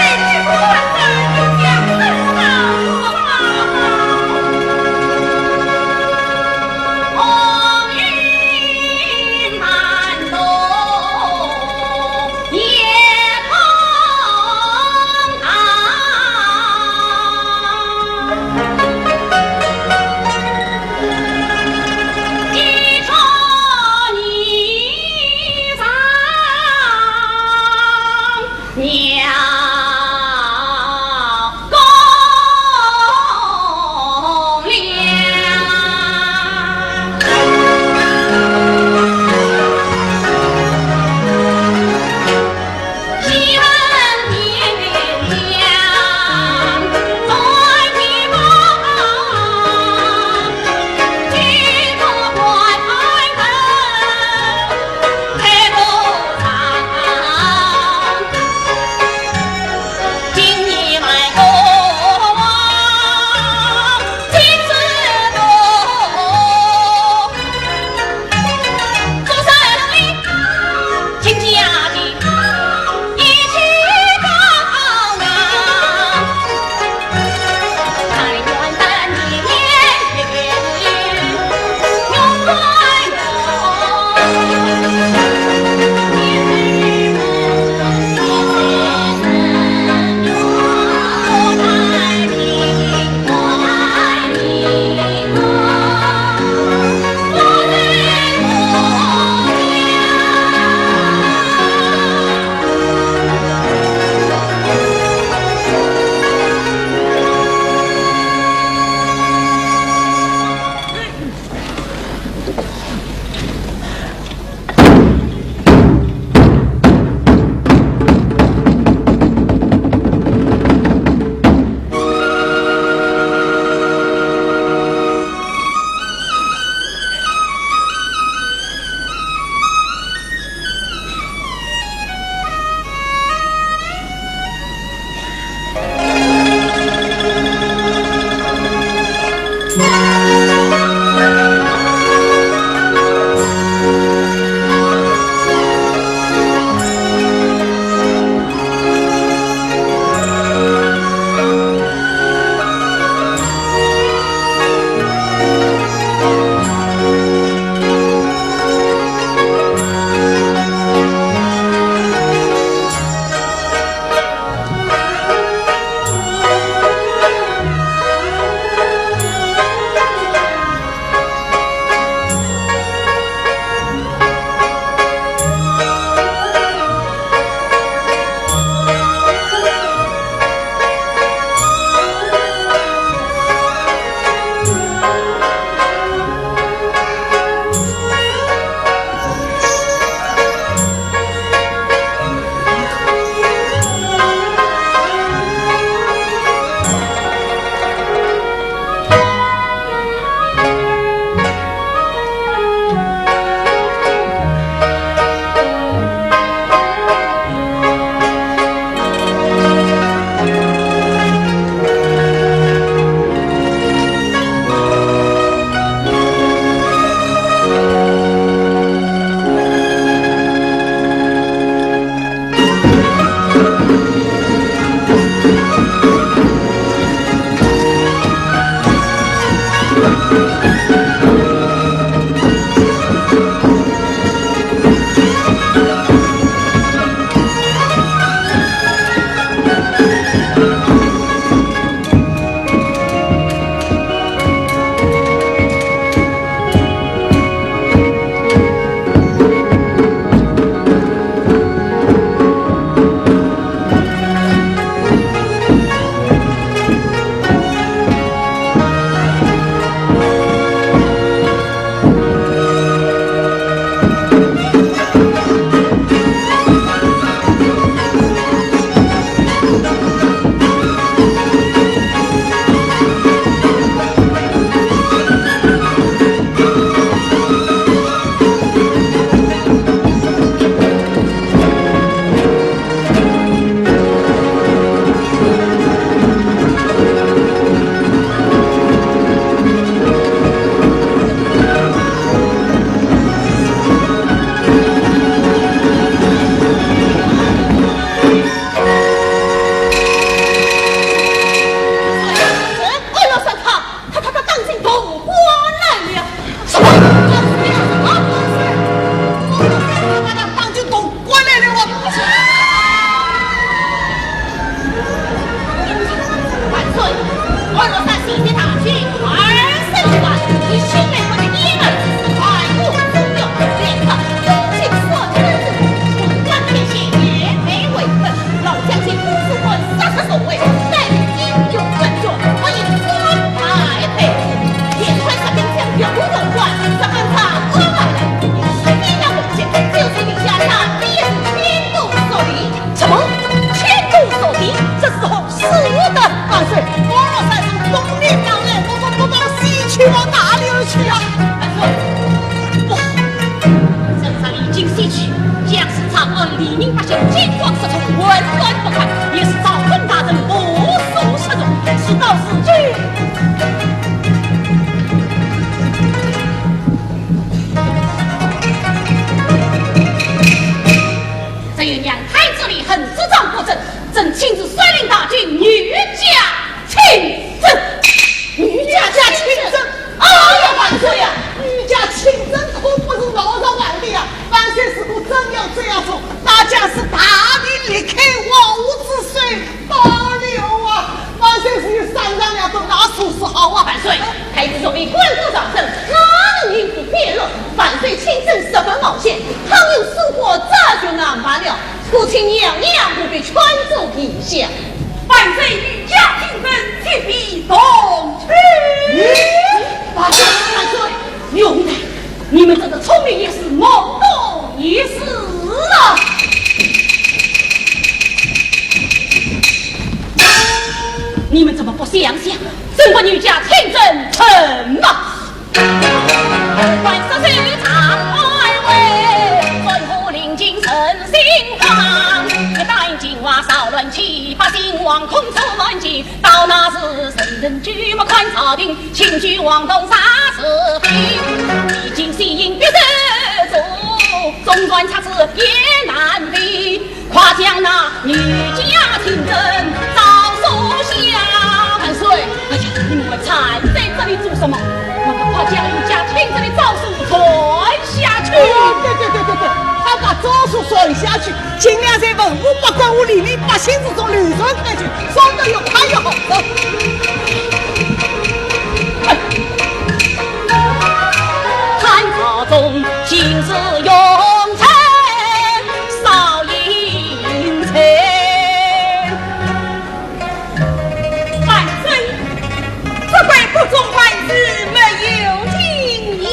金光十足，浑然不觉，也是赵公大人不速之中，事到如今。只有娘胎之里恨之张国政，朕亲自率领大军御驾亲征。御驾亲征？哎呀，万岁呀！御驾亲征可不是闹着玩的呀！万岁，如果真要这样做，那将是大明离开皇后之手罢了啊！万岁，如有商量了得，那如何是好啊？万岁，太子若被官府上任，哪能应付边乱？万岁亲征十分冒险，倘有疏忽，这就难办了。 可请娘娘务必劝阻一下。万岁御驾亲征，切勿动气。咦，万岁，万岁，容倷，你们这个聪明一世，懵懂一时啊！你们怎么不想想，怎么御驾亲征，怎么 万岁，万岁！快将那御驾亲征诏书下。万岁！哎呀，你们还站在这里做什么？快快将御驾亲征的诏书传下去。哎，对对对对对，快把诏书传下去，尽量在文武百官和黎民百姓之中流传开去，传得越快越好。走。 万岁，这块不中，万岁没有金印。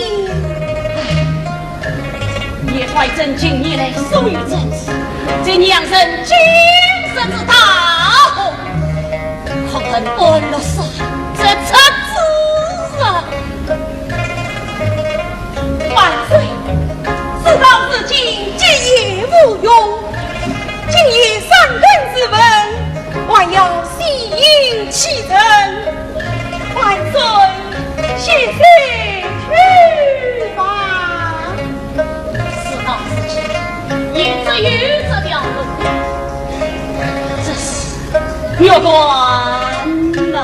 也怪朕近年来疏于政事，这娘人今日之大祸，可恨安乐山这贼子啊！ 万岁，事到如今，急言无用。今夜三更时分，还要细饮几程。万岁，歇息去吧。事到如今，也只有这条路，这是 玉官呐。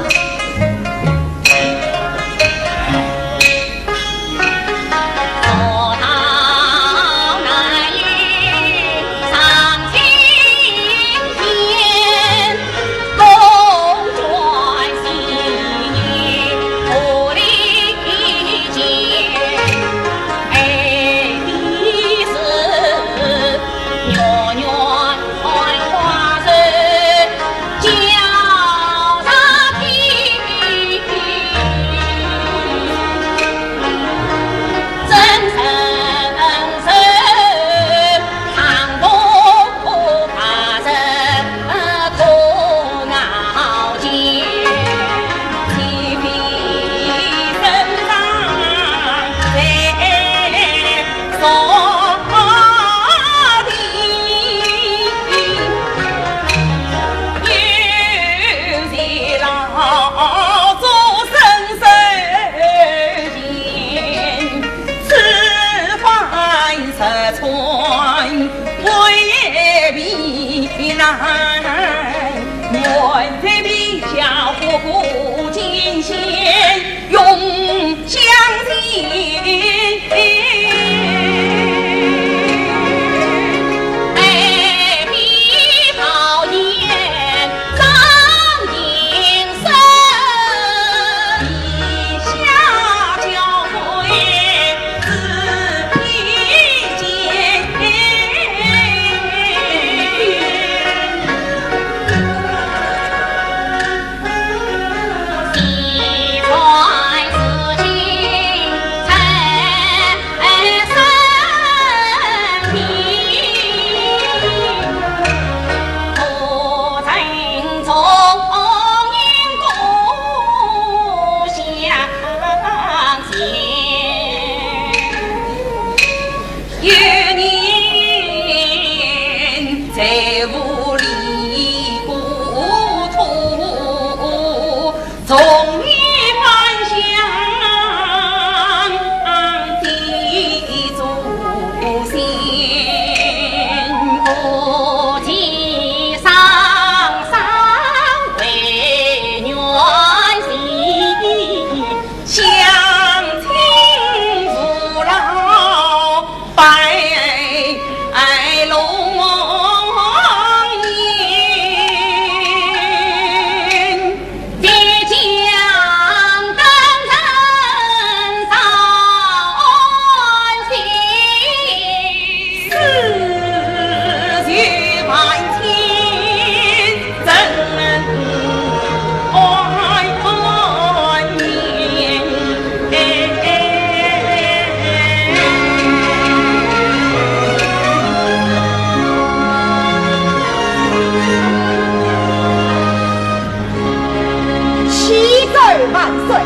启奏万岁，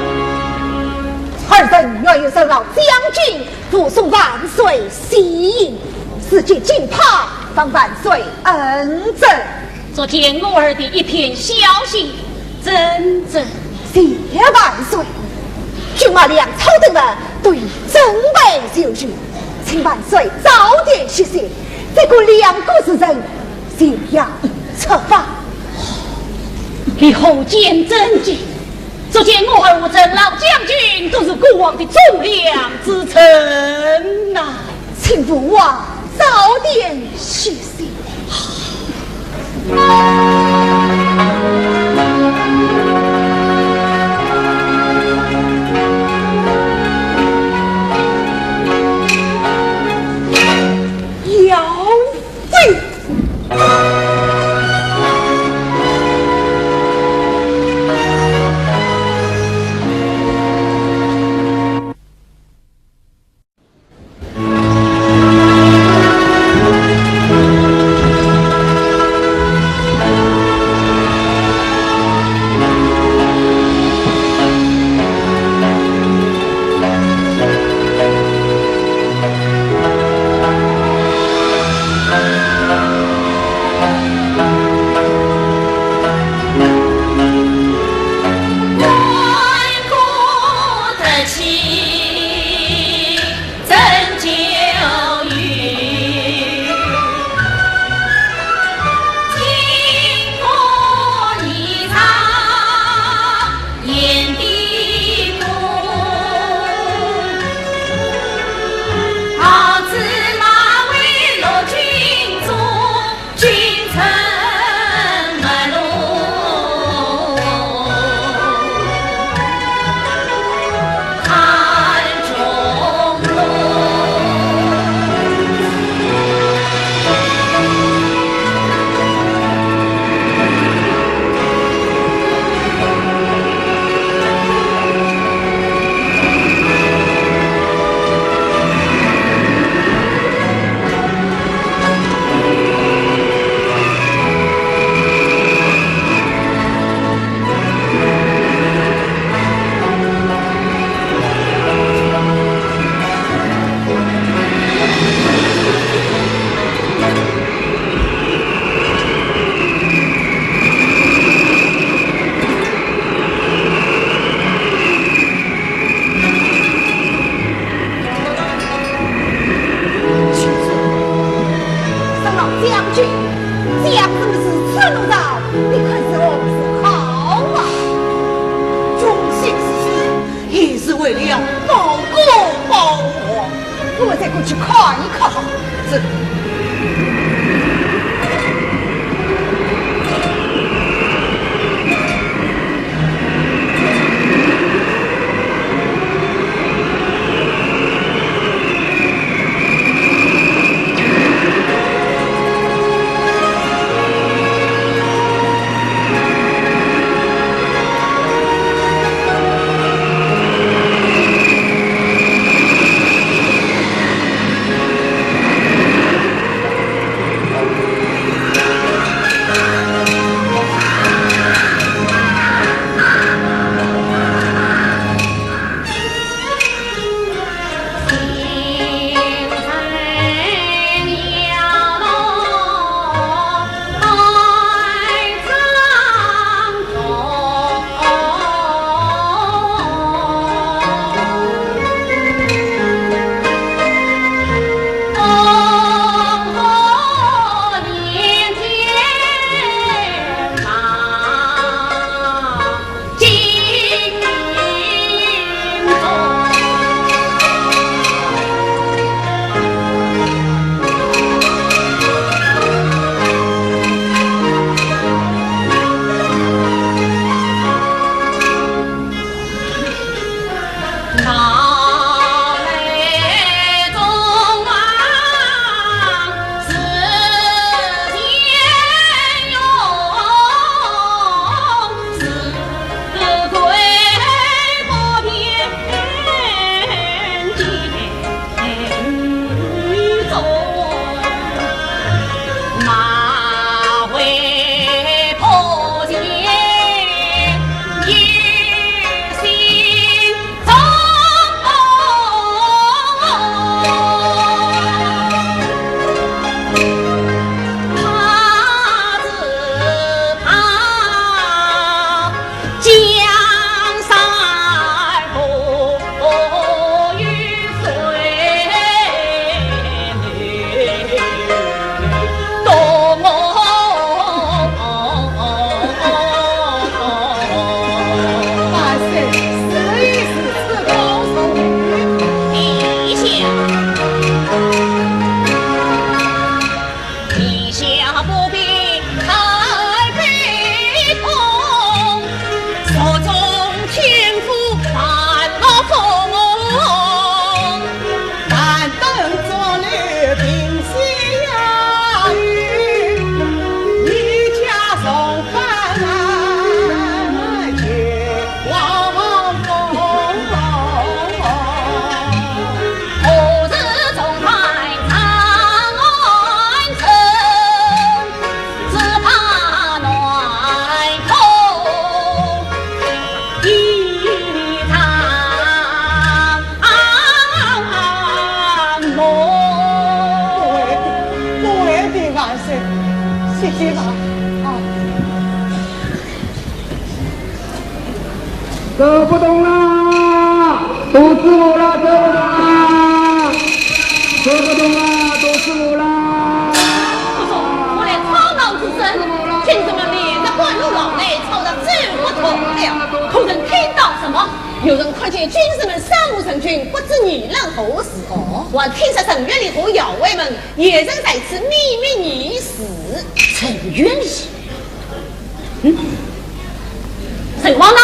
儿臣原有受老将军护送万岁西行，如今进派，望万岁恩准。 昨天我儿的一篇消息，怎怎？谢万岁，军马粮草等人都已准备就绪，请万岁早点歇息，再过两个时辰就要出发。你何见真迹？昨天我儿和这老将军都是孤王的忠良之臣呐。 请父王早点歇息。姚妃。姐姐吧。啊。走不动了，堵死我了，走不动了，走不动了，堵死我了。不错，我来吵闹之声，军士们连着赶路老来，吵得走不动了，可曾听到什么？有人看见军士们三五成群，不知议论何事。哦。还听说陈月里和校尉们也曾在此秘密议事。陈月里？嗯？陈王呢？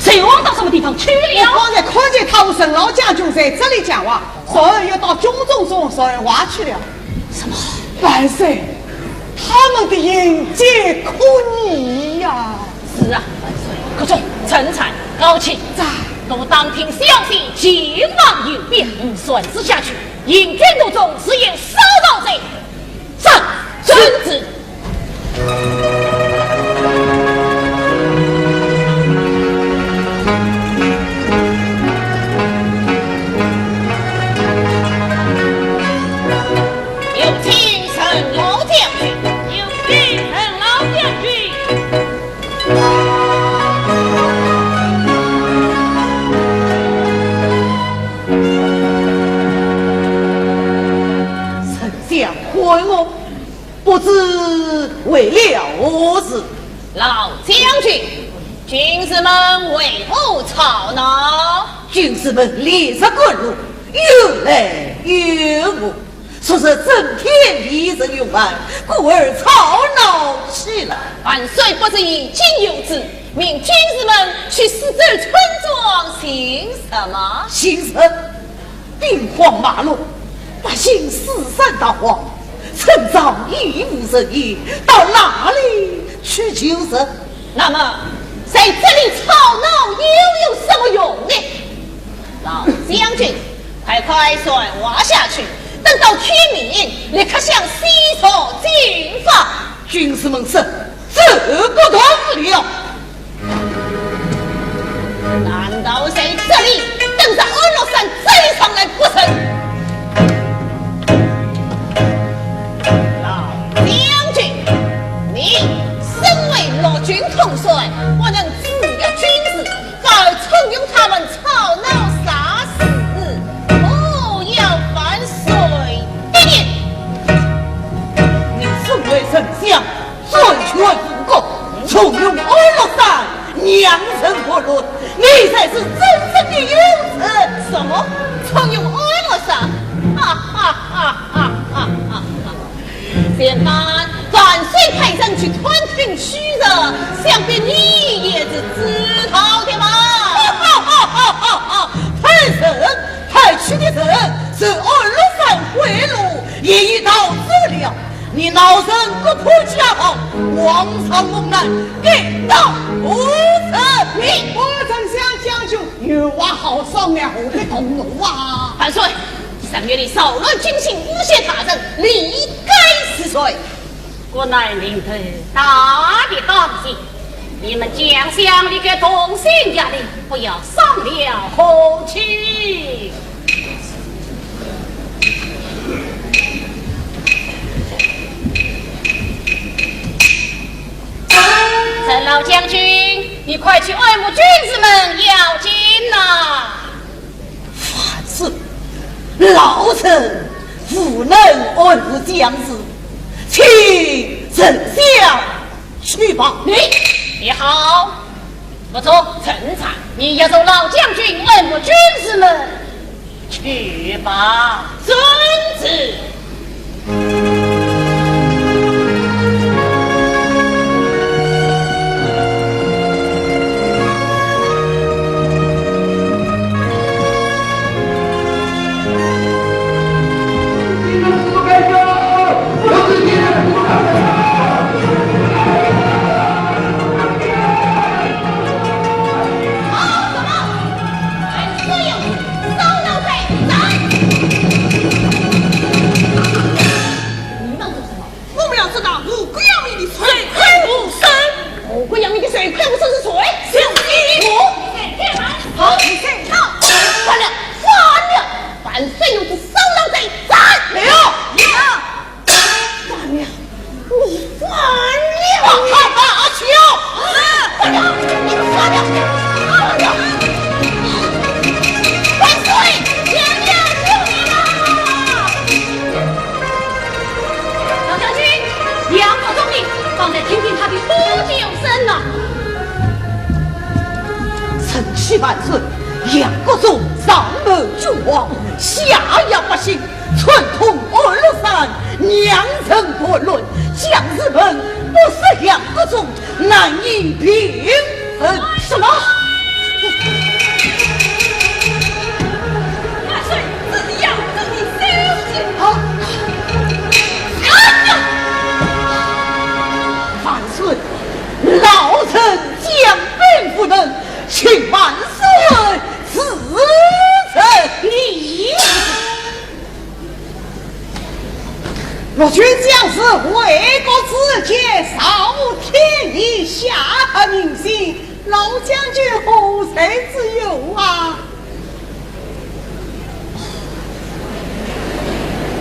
陈王到什么地方去了？我刚才看见他和陈老将军在这里讲话，然后又到军中中传话去了。什么？万岁，他们的行径可疑呀。是啊，万岁。快走，陈参、高卿。在。都当听小婿前往迎禀，传旨下去，行军途中，如有骚扰者， 斩！遵旨。有请陈老将军。有请陈老将军。 丞相，看我，不知为了何事？老将军，军士们为何吵闹？军士们连日赶路，有来有往，说是整天未曾用饭，故而吵闹起来。万岁不是已经有旨，命军士们去四周村庄寻什么？寻什？ 兵荒马乱，百姓四散逃荒，村庄已无人烟，到哪里去求食？那么，在这里吵闹又有什么用呢？老将军，快快传话下去，等到天明，立刻向西朝进发。军士们说，这不得了。 难道在这里等着安禄山追上来不成？老将军，你身为六军统帅，不能只顾军事，反而纵容他们吵闹啥事？不要万岁的面。你身为丞相， 专权误国，纵容安禄山，让人不乱，你才是真正的有臣。什么？纵容安禄山？哈哈哈哈哈哈！前番万岁派人去探听虚实，想必你也是知道的嘛。哈哈哈哈哈！派人派去的人，是安禄山贿赂，也已到此了。 你老臣国破家亡，皇朝危难，该当何罪？你，我丞相将军有话好商量，何必动怒啊？万岁，三月里扰乱军心，诬陷他人，理该治罪。国难临头，大敌当前，你们将相离开同心家庭，不要伤了和气。 陈老将军，你快去安抚军士们要紧呐！万岁，老臣无能安抚将士，请丞相去吧。你，你好，不错，陈参，你也同老将军安抚军士们。 去吧，遵旨。方才听听他的呼救声呐。臣启万岁，杨国忠上谋君王，下压百姓，串通安禄山，让臣断论，将士们不杀杨国忠，难以平衡。什么？万岁，这是杨国忠的消息。啊！啊！万岁，老臣将兵无能，请万岁恕罪。你！ 陆军将士为国自尽，上无天理，下合民心，老将军何罪之有啊？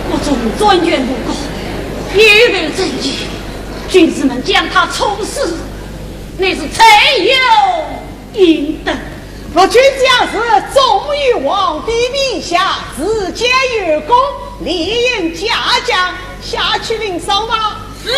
国忠专权不过，有悖正义，军士们将他处死，乃是罪有 应得。陆军将士忠于皇帝陛下，治家有功，理应嘉奖，下去领赏吧。是。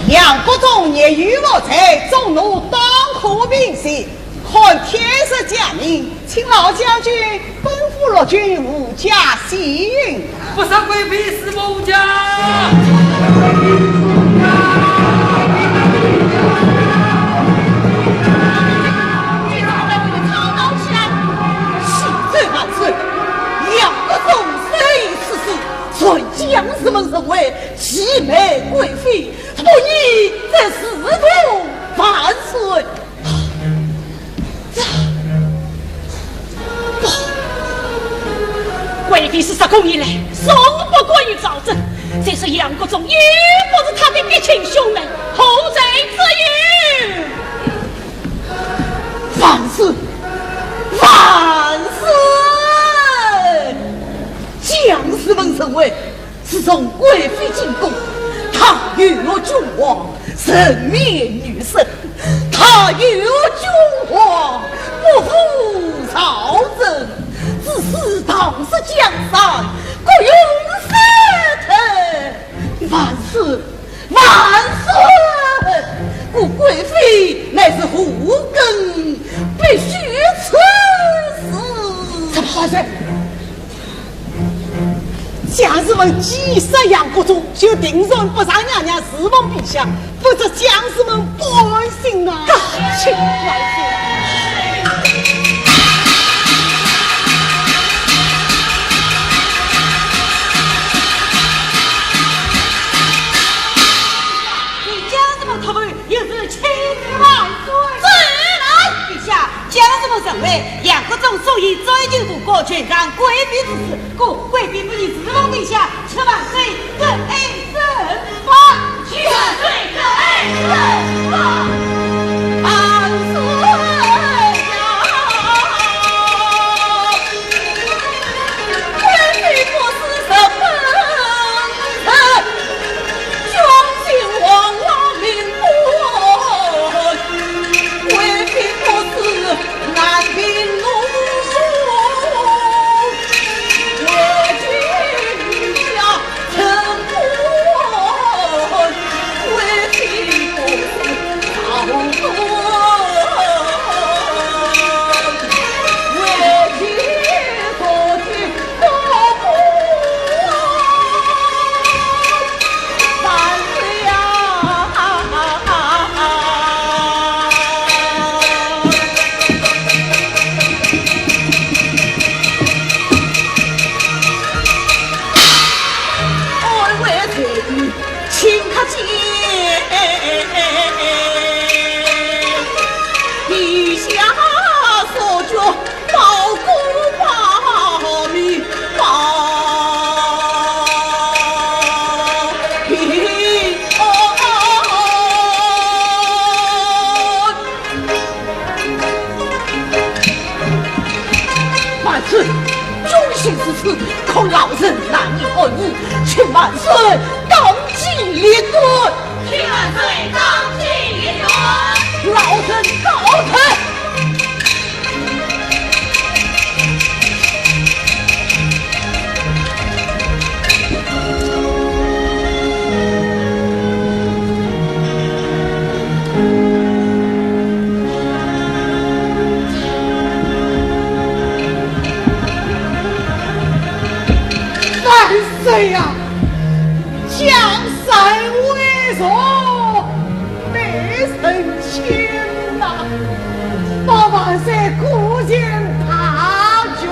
杨国忠业有恶罪，众怒当可平息， 看天色将明，请老将军奔赴陆军，护驾西行。不杀贵妃死不护驾。起来！杨国忠虽已死，但将士们认为其美贵妃，不宜再试图万岁。 这，不，贵妃是杀过以来，从不过于朝政，再说杨国忠也不是他的嫡亲兄妹，何罪之有？万岁，万岁！将士们认为， 自从贵妃进宫，她有辱君王，沉湎女色，她有辱君王，不服朝政，致使唐室江山，各种杀头。万岁，万岁！故贵妃乃是祸根，必须处死。怎么回事？ 将士们既杀杨国忠，就定然不让娘娘侍奉陛下，不则将士们不安心啊！请万岁！将士们退后，有事请万岁。是。来，陛下，将士们认为杨国忠所以追究不过，全仗贵妃之事， 故贵妃不宜侍奉陛下，请万岁得罪正法。万岁得罪正法。万岁呀！贵妃不是什么人， 君王老命官，贵妃不是南平奴，为君下臣官，贵妃不是朝官，为君做君 请客见陛下所君，包谷包米包平安。 万岁，军情如此，恐老臣难以安宁，请万岁当机立断。请万岁当机立断。老臣告退。万岁呀！江山为重，美人轻呐，百万岁顾全大局。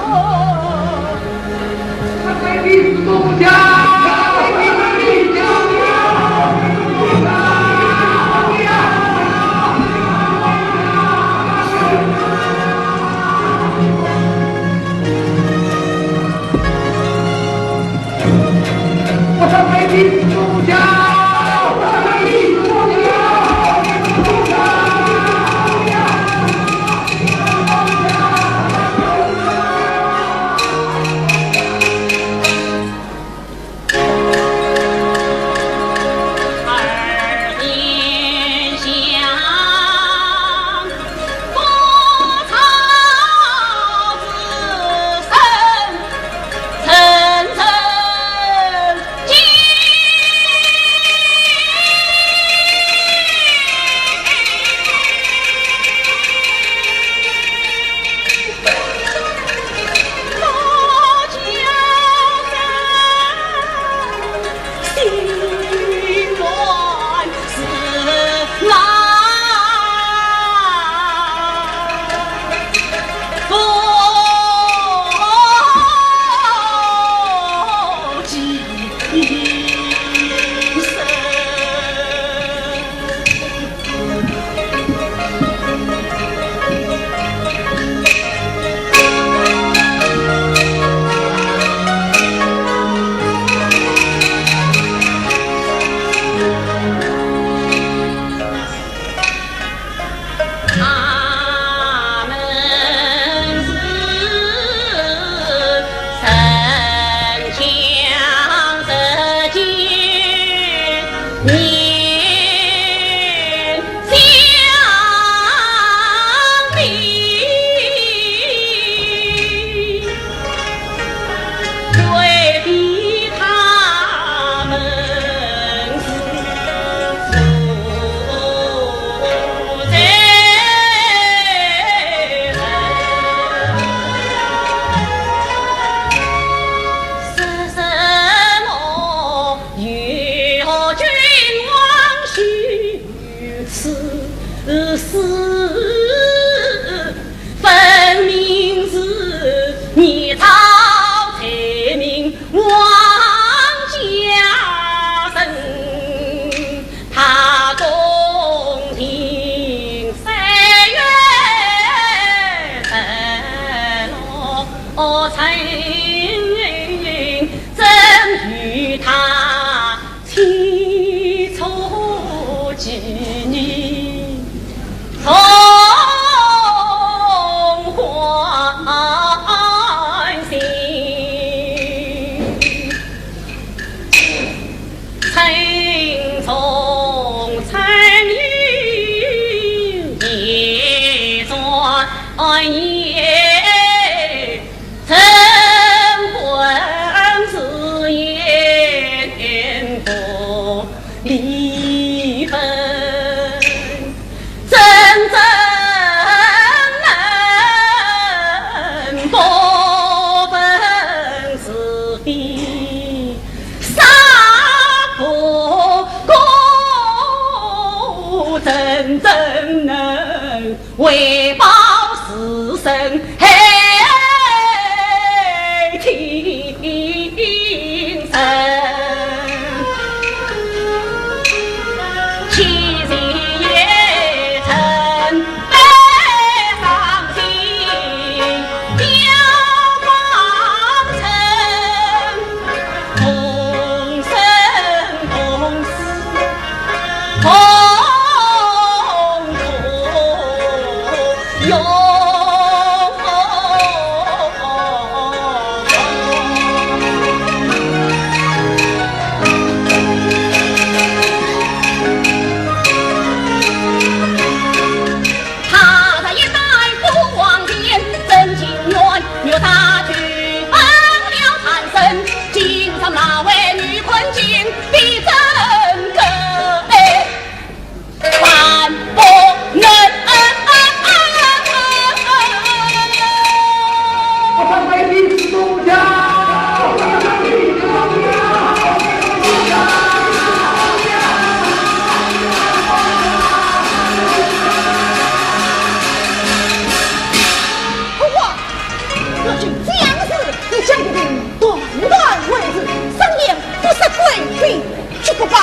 这个把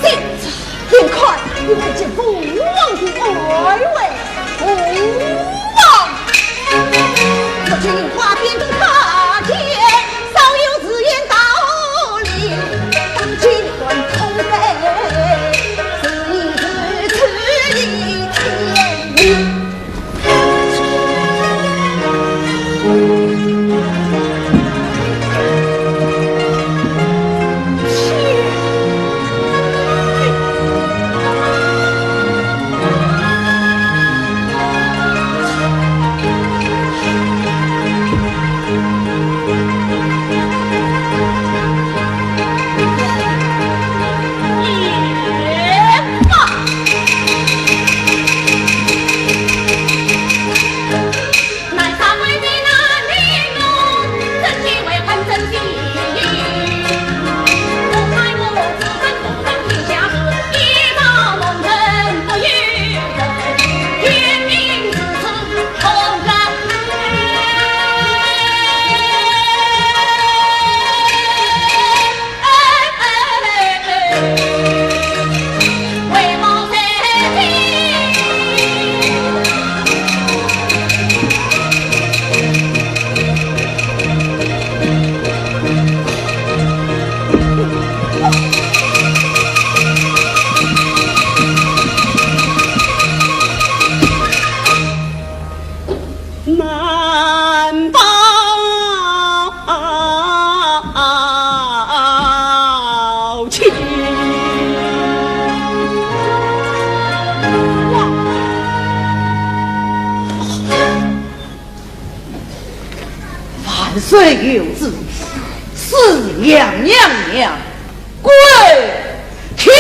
戏，眼看你们这父王的爱位无望。如今花边的大殿，早有紫烟倒立，当今乱空杯，自然如此一天。 难保清。万岁有旨，赐杨娘娘 归天。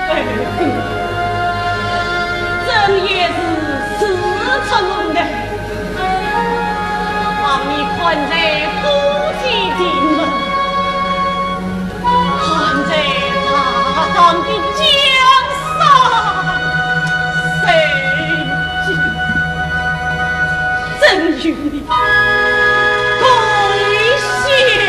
哎，朕也是自责的，把你看在夫妻情分，看在大唐的江山，谁知朕与你 跪下。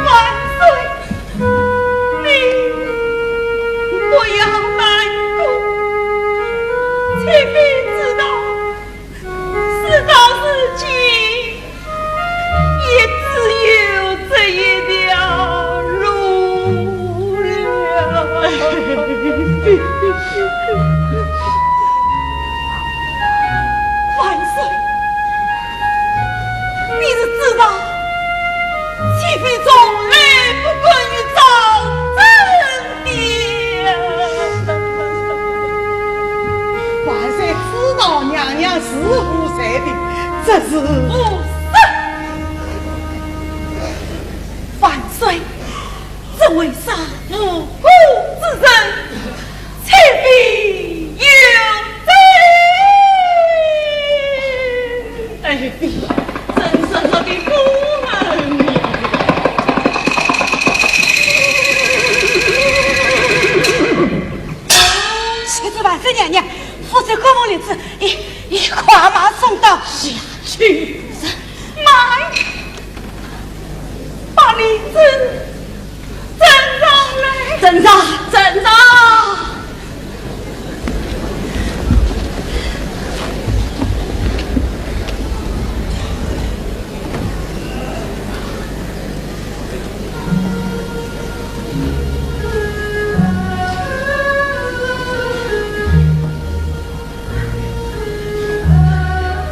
万岁！娘娘是无罪的，这是无赦。万岁，这位杀无辜之人，岂非有罪？哎，真是我的夫人呀！谢谢万岁娘娘，夫人过目礼之，一一快马送到。下去。慢，把李治 呈上来。呈上，呈上。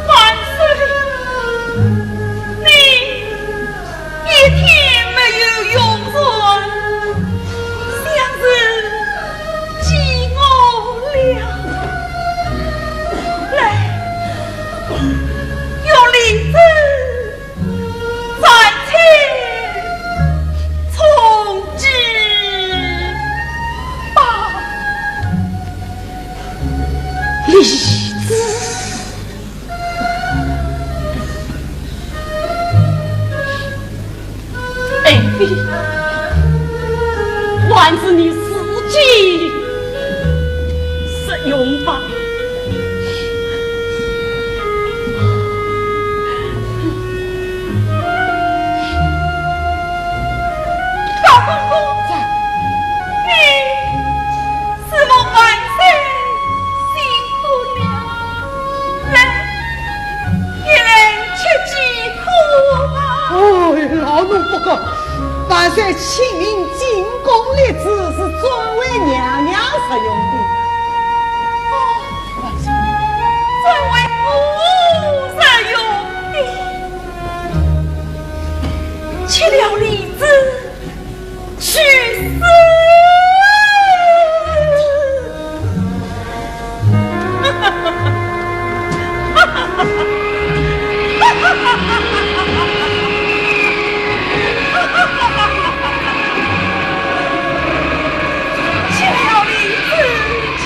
万岁，你 一天没有用船，想是饥饿了。来，用李治暂且充饥吧。李治。 爱妃，还是你自己食用吧。高公公，你 是我万岁辛苦了。来，也来吃几口吧。哎，老奴不敢。万岁亲命进宫立旨，是专为娘娘食用的。哦，专为我食用的。吃了李治， 去死！去了李治，去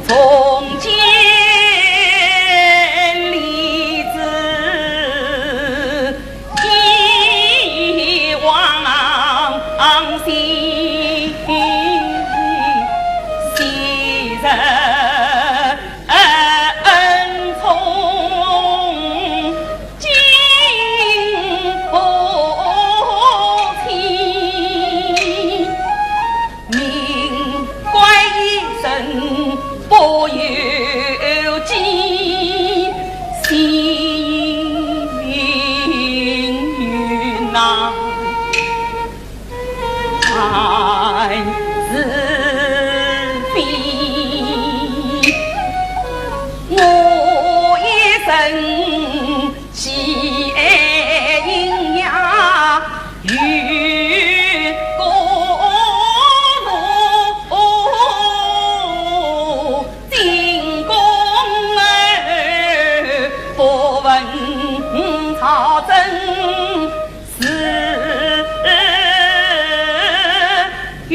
从前立志一往昔日，昔日恩重今不期。 命归一生不由己，心云难，万事非我一生 喜爱阴阳与孤独，进宫而不问朝政事与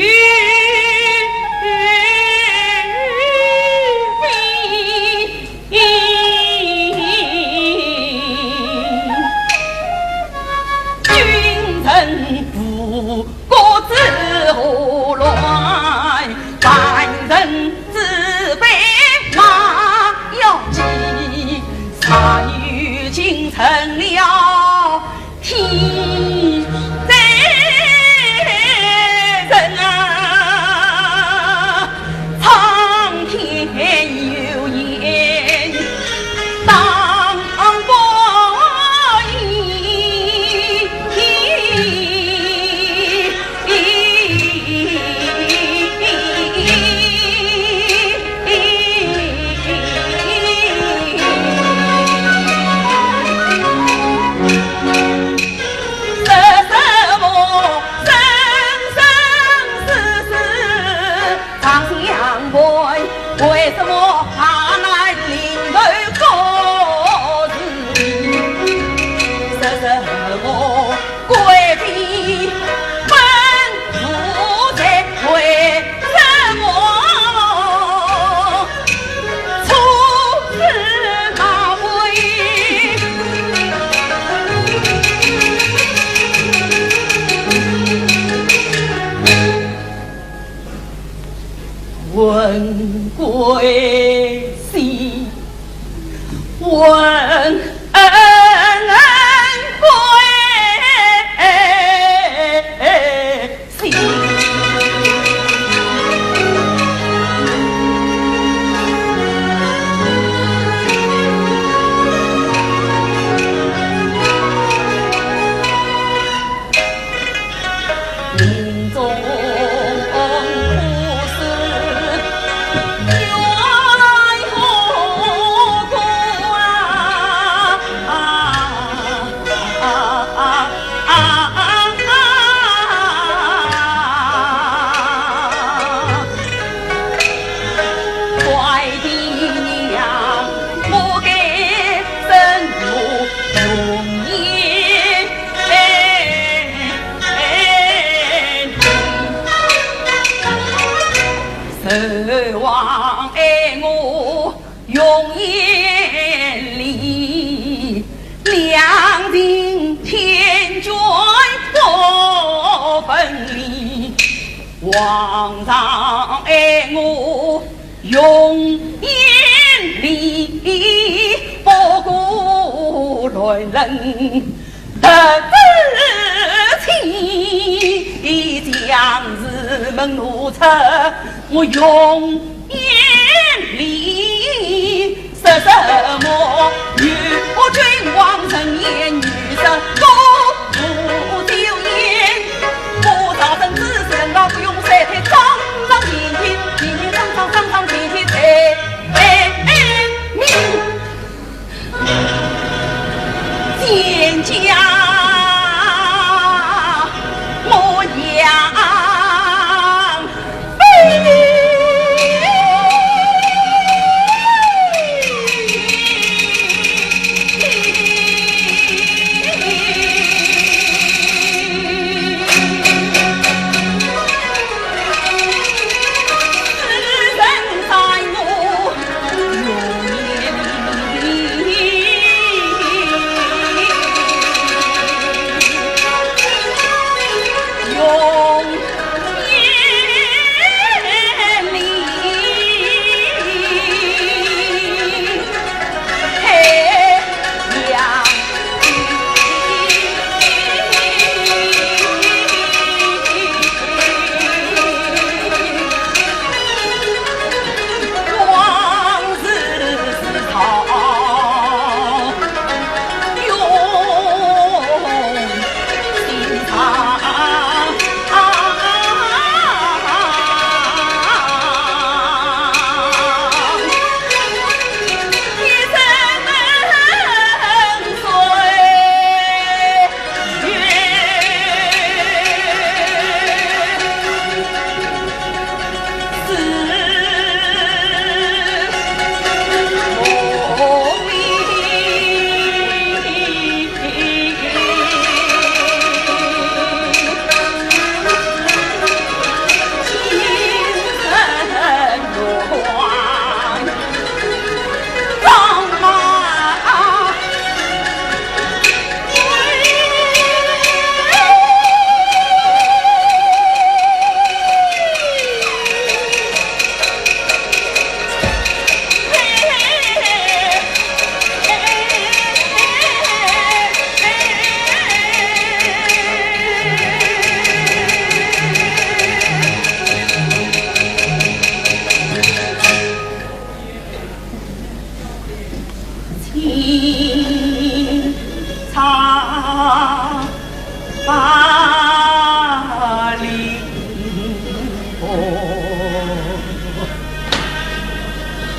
非。 君臣无国之祸乱，万人之悲马要急，杀于京城了 天人啊，苍天有眼，当不义。 问归西，问归西。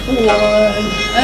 官恩。